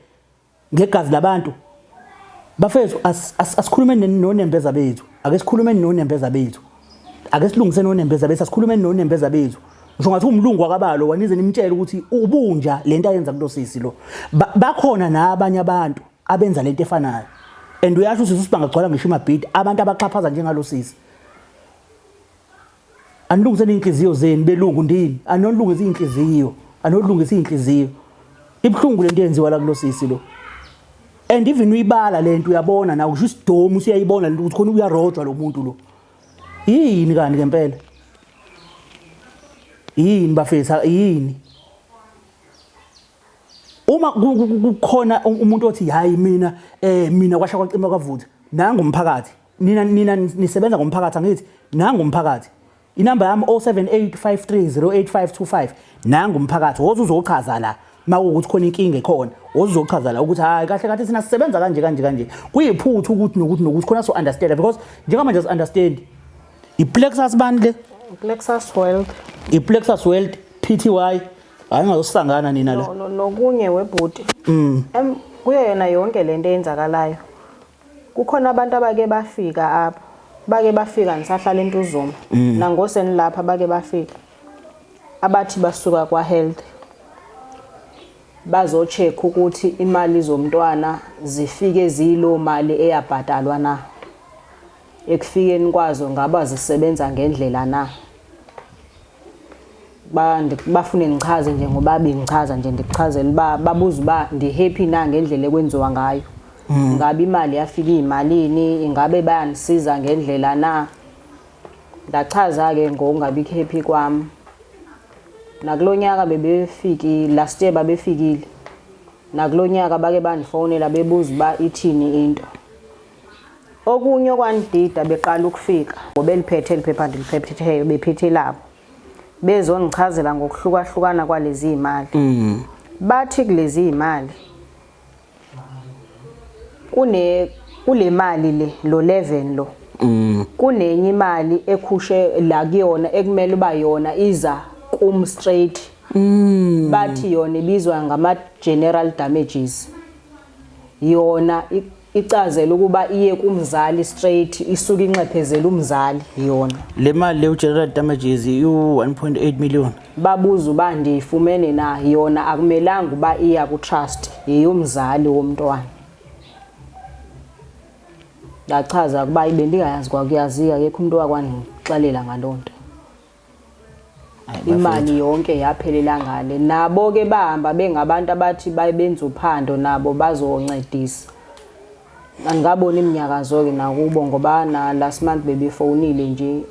ngegazi labantu. Bafethu, asikhulume nonembeza bethu, ake sikhulume nonembeza bethu, ake silungise nonembeza bethu, asikhulume nonembeza bethu. Ngisho ngathi umlungu wakabalo wanize nimtshele ukuthi ubunja lento ayenza kulosisi lo. Bakhona nabanye abantu abenza lento efanayo, and uyasho usisi ukuthi bangagcwala ngisho imabhidi abantu abaxhaphaza njengalosisi. Anilungiseni iy'nhliziyo zenu belungu ndini, anolungisa iy'nhliziyo, anolungisa iy'nhliziyo. Ibuhlungu lento eyenziwa la kulosisi lo, and even uyibala lento uyabona nawe, usho isidomu usuyayibona lento ukuthi khona uyarojwa lo muntu lo. Yini kanti ngempela? Yini bafethu, yini? Uma kukhona umuntu othi hayi mina, mina kwasha kwacima kwavutha, nangu umphakathi. Nina nisebenza ngomphakathi, angithi? Nangu umphakathi. Inamba yami 0785308525. Nangu umphakathi, woza uzochaza la makuwukuthi khona inkinga ekhona. Woza uzochaza la ukuthi hayi, kahle kahle thina sisebenza kanje kanje kanje, kuyiphutha ukuthi nokuthi nokuthi khona, so understand, because njengamanje asi understand. I-Plexus bani le? Plexus Wealth. I-Plexus Wealth Pty. Hayi, ngazosangana nina la. Nokunye webhuti, kuyo yona yonke lento eyenzakalayo, kukhona abantu abake bafika apha, bake bafika ngisahlala eNtuzuma, nangosenilapha bake bafika, abathi basuka kwa-health bazo-check ukuthi imali zomntwana zifike ziyilo mali eyabhadalwa na, ekufikeni kwazo ngaba zisebenza ngendlela na. Bafune ngichaze nje ngoba bengichaza nje, ndikuchazela uba babuza uba ndi-happy na ngendlela ekwenziwa ngayo, ngabe imali yafika iyimalini, ingabe bayanisiza ngendlela na. Ndachaza-ke ngokungabi happy kwami. Nakulo nyaka bebefikile, last year babefikile, nakulo nyaka bake bandifonela bebuza uba ithini into. Okunye okwandida, beqala ukufika ngobeliphethe eliphepha ndiliphetheyo, bephethe labo, bezongichazela ngokuhlukahlukana kwalezi imali. Bathi kulezi imali kule mali le lo 11 lo, kunenye imali ekhushe la kuyona ekumele uba yona iza kum straight. Bathi yona ibizwa ngama general damages, yona icazela ukuba iye kumzali straight, isuke inxephezela umzali yona. Le mali le general damages iyu 1.8 million. Babuza uba ndiyifumene na yona. Akumelanga uba iya ku-trust, yeyomzali womntwana. Ndachaza ukuba bendingayazi kwakuyaziya, akekho umuntu owakwandixelela ngaloo nto. Hayi, Imali yonke yaphelela ngale. Nabo ke bahamba bengabantu abathi bayenza uphando, nabo bazoncedisa. Andikaboni iminyakazo-ke nakubo, ngoba na last month bebefonile nje,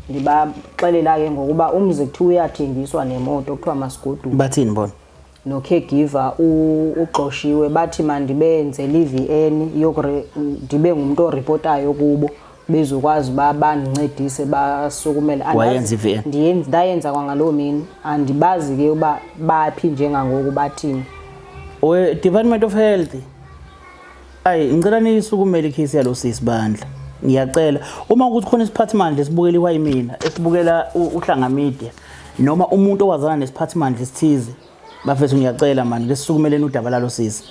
ndibaxelela-ke ngokuba umzi kuthiwa uyathengiswa nemoto, kuthiwa masigoduke. Bathini bona? No-caregiver uxoshiwe. Bathi mandibenzele i-VN ndibe ngumuntu oripotayo kubo, bezokwazi uba bandincedise basukumele. Wayenza i-VN? Ndayenza kwangaloo mini. Andibazi ke uba baphi njengangoku, bathini. We Department of Health, ayi, ngicela niyisukumele ikhesi yalo sisi bandla, ngiyacela. Uma ukuthi khona isiphathimandla esibukela iwayimina, esibukela uHlanga Media, noma umuntu owazana nesiphathimandla esithize, bafethu, ngiyacela mani, lesisukumeleni udaba lalo sisi.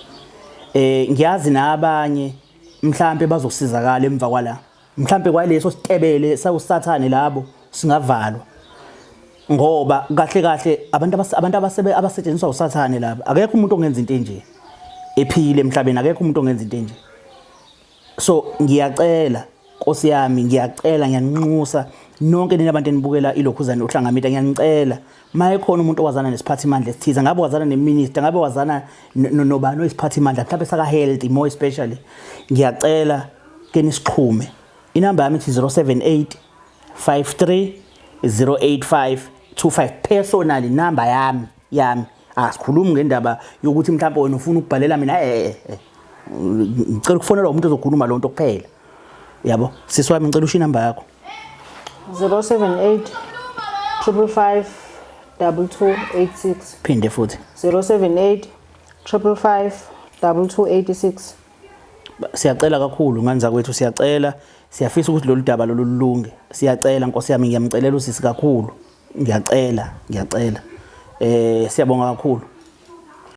Ngiyazi nabanye mhlambe bazokusizakala emva kwala, mhlambe kwaleso sitebele sawusathane labo singavalwa, ngoba kahle kahle abantu abasebe abasetshenziswa usathane laba. Akekho umuntu ongenza into enje ephile emhlabeni, akekho umuntu ongenza into enje. So ngiyacela Nkosi yami, ngiyacela, ngiyanxusa nonke nina abantu enibukela ilokhuzane uHlanga Media, ngiyanicela, maye khona umuntu owazana nesiphathimandla esithize, ngabe wazana neminister, ngabe wazana nobani oyisiphathimandla mhlawumbe saka health more especially, ngiyacela ke nisixhume. Inamba yami ithi 078 53 085 25, personally namba yami. Asikhulumi ngendaba yokuthi mhlawumbe wena ufuna ukubhalela mina. Ngicela ukufonelwa umuntu ozokhuluma lonto kuphela. Yabo, sisi wami ngicela ushiye inamba yakho. 078 555 2286. Phinde futhi. 078 555 2286. Siyacela kakhulu ngane zakwethu, siyacela, siyafisa ukuthi lolu daba lolu lulunge. Siyacela Nkosi yami, ngiyamcelela usisi kakhulu. Ngiyacela, ngiyacela. Siyabonga kakhulu.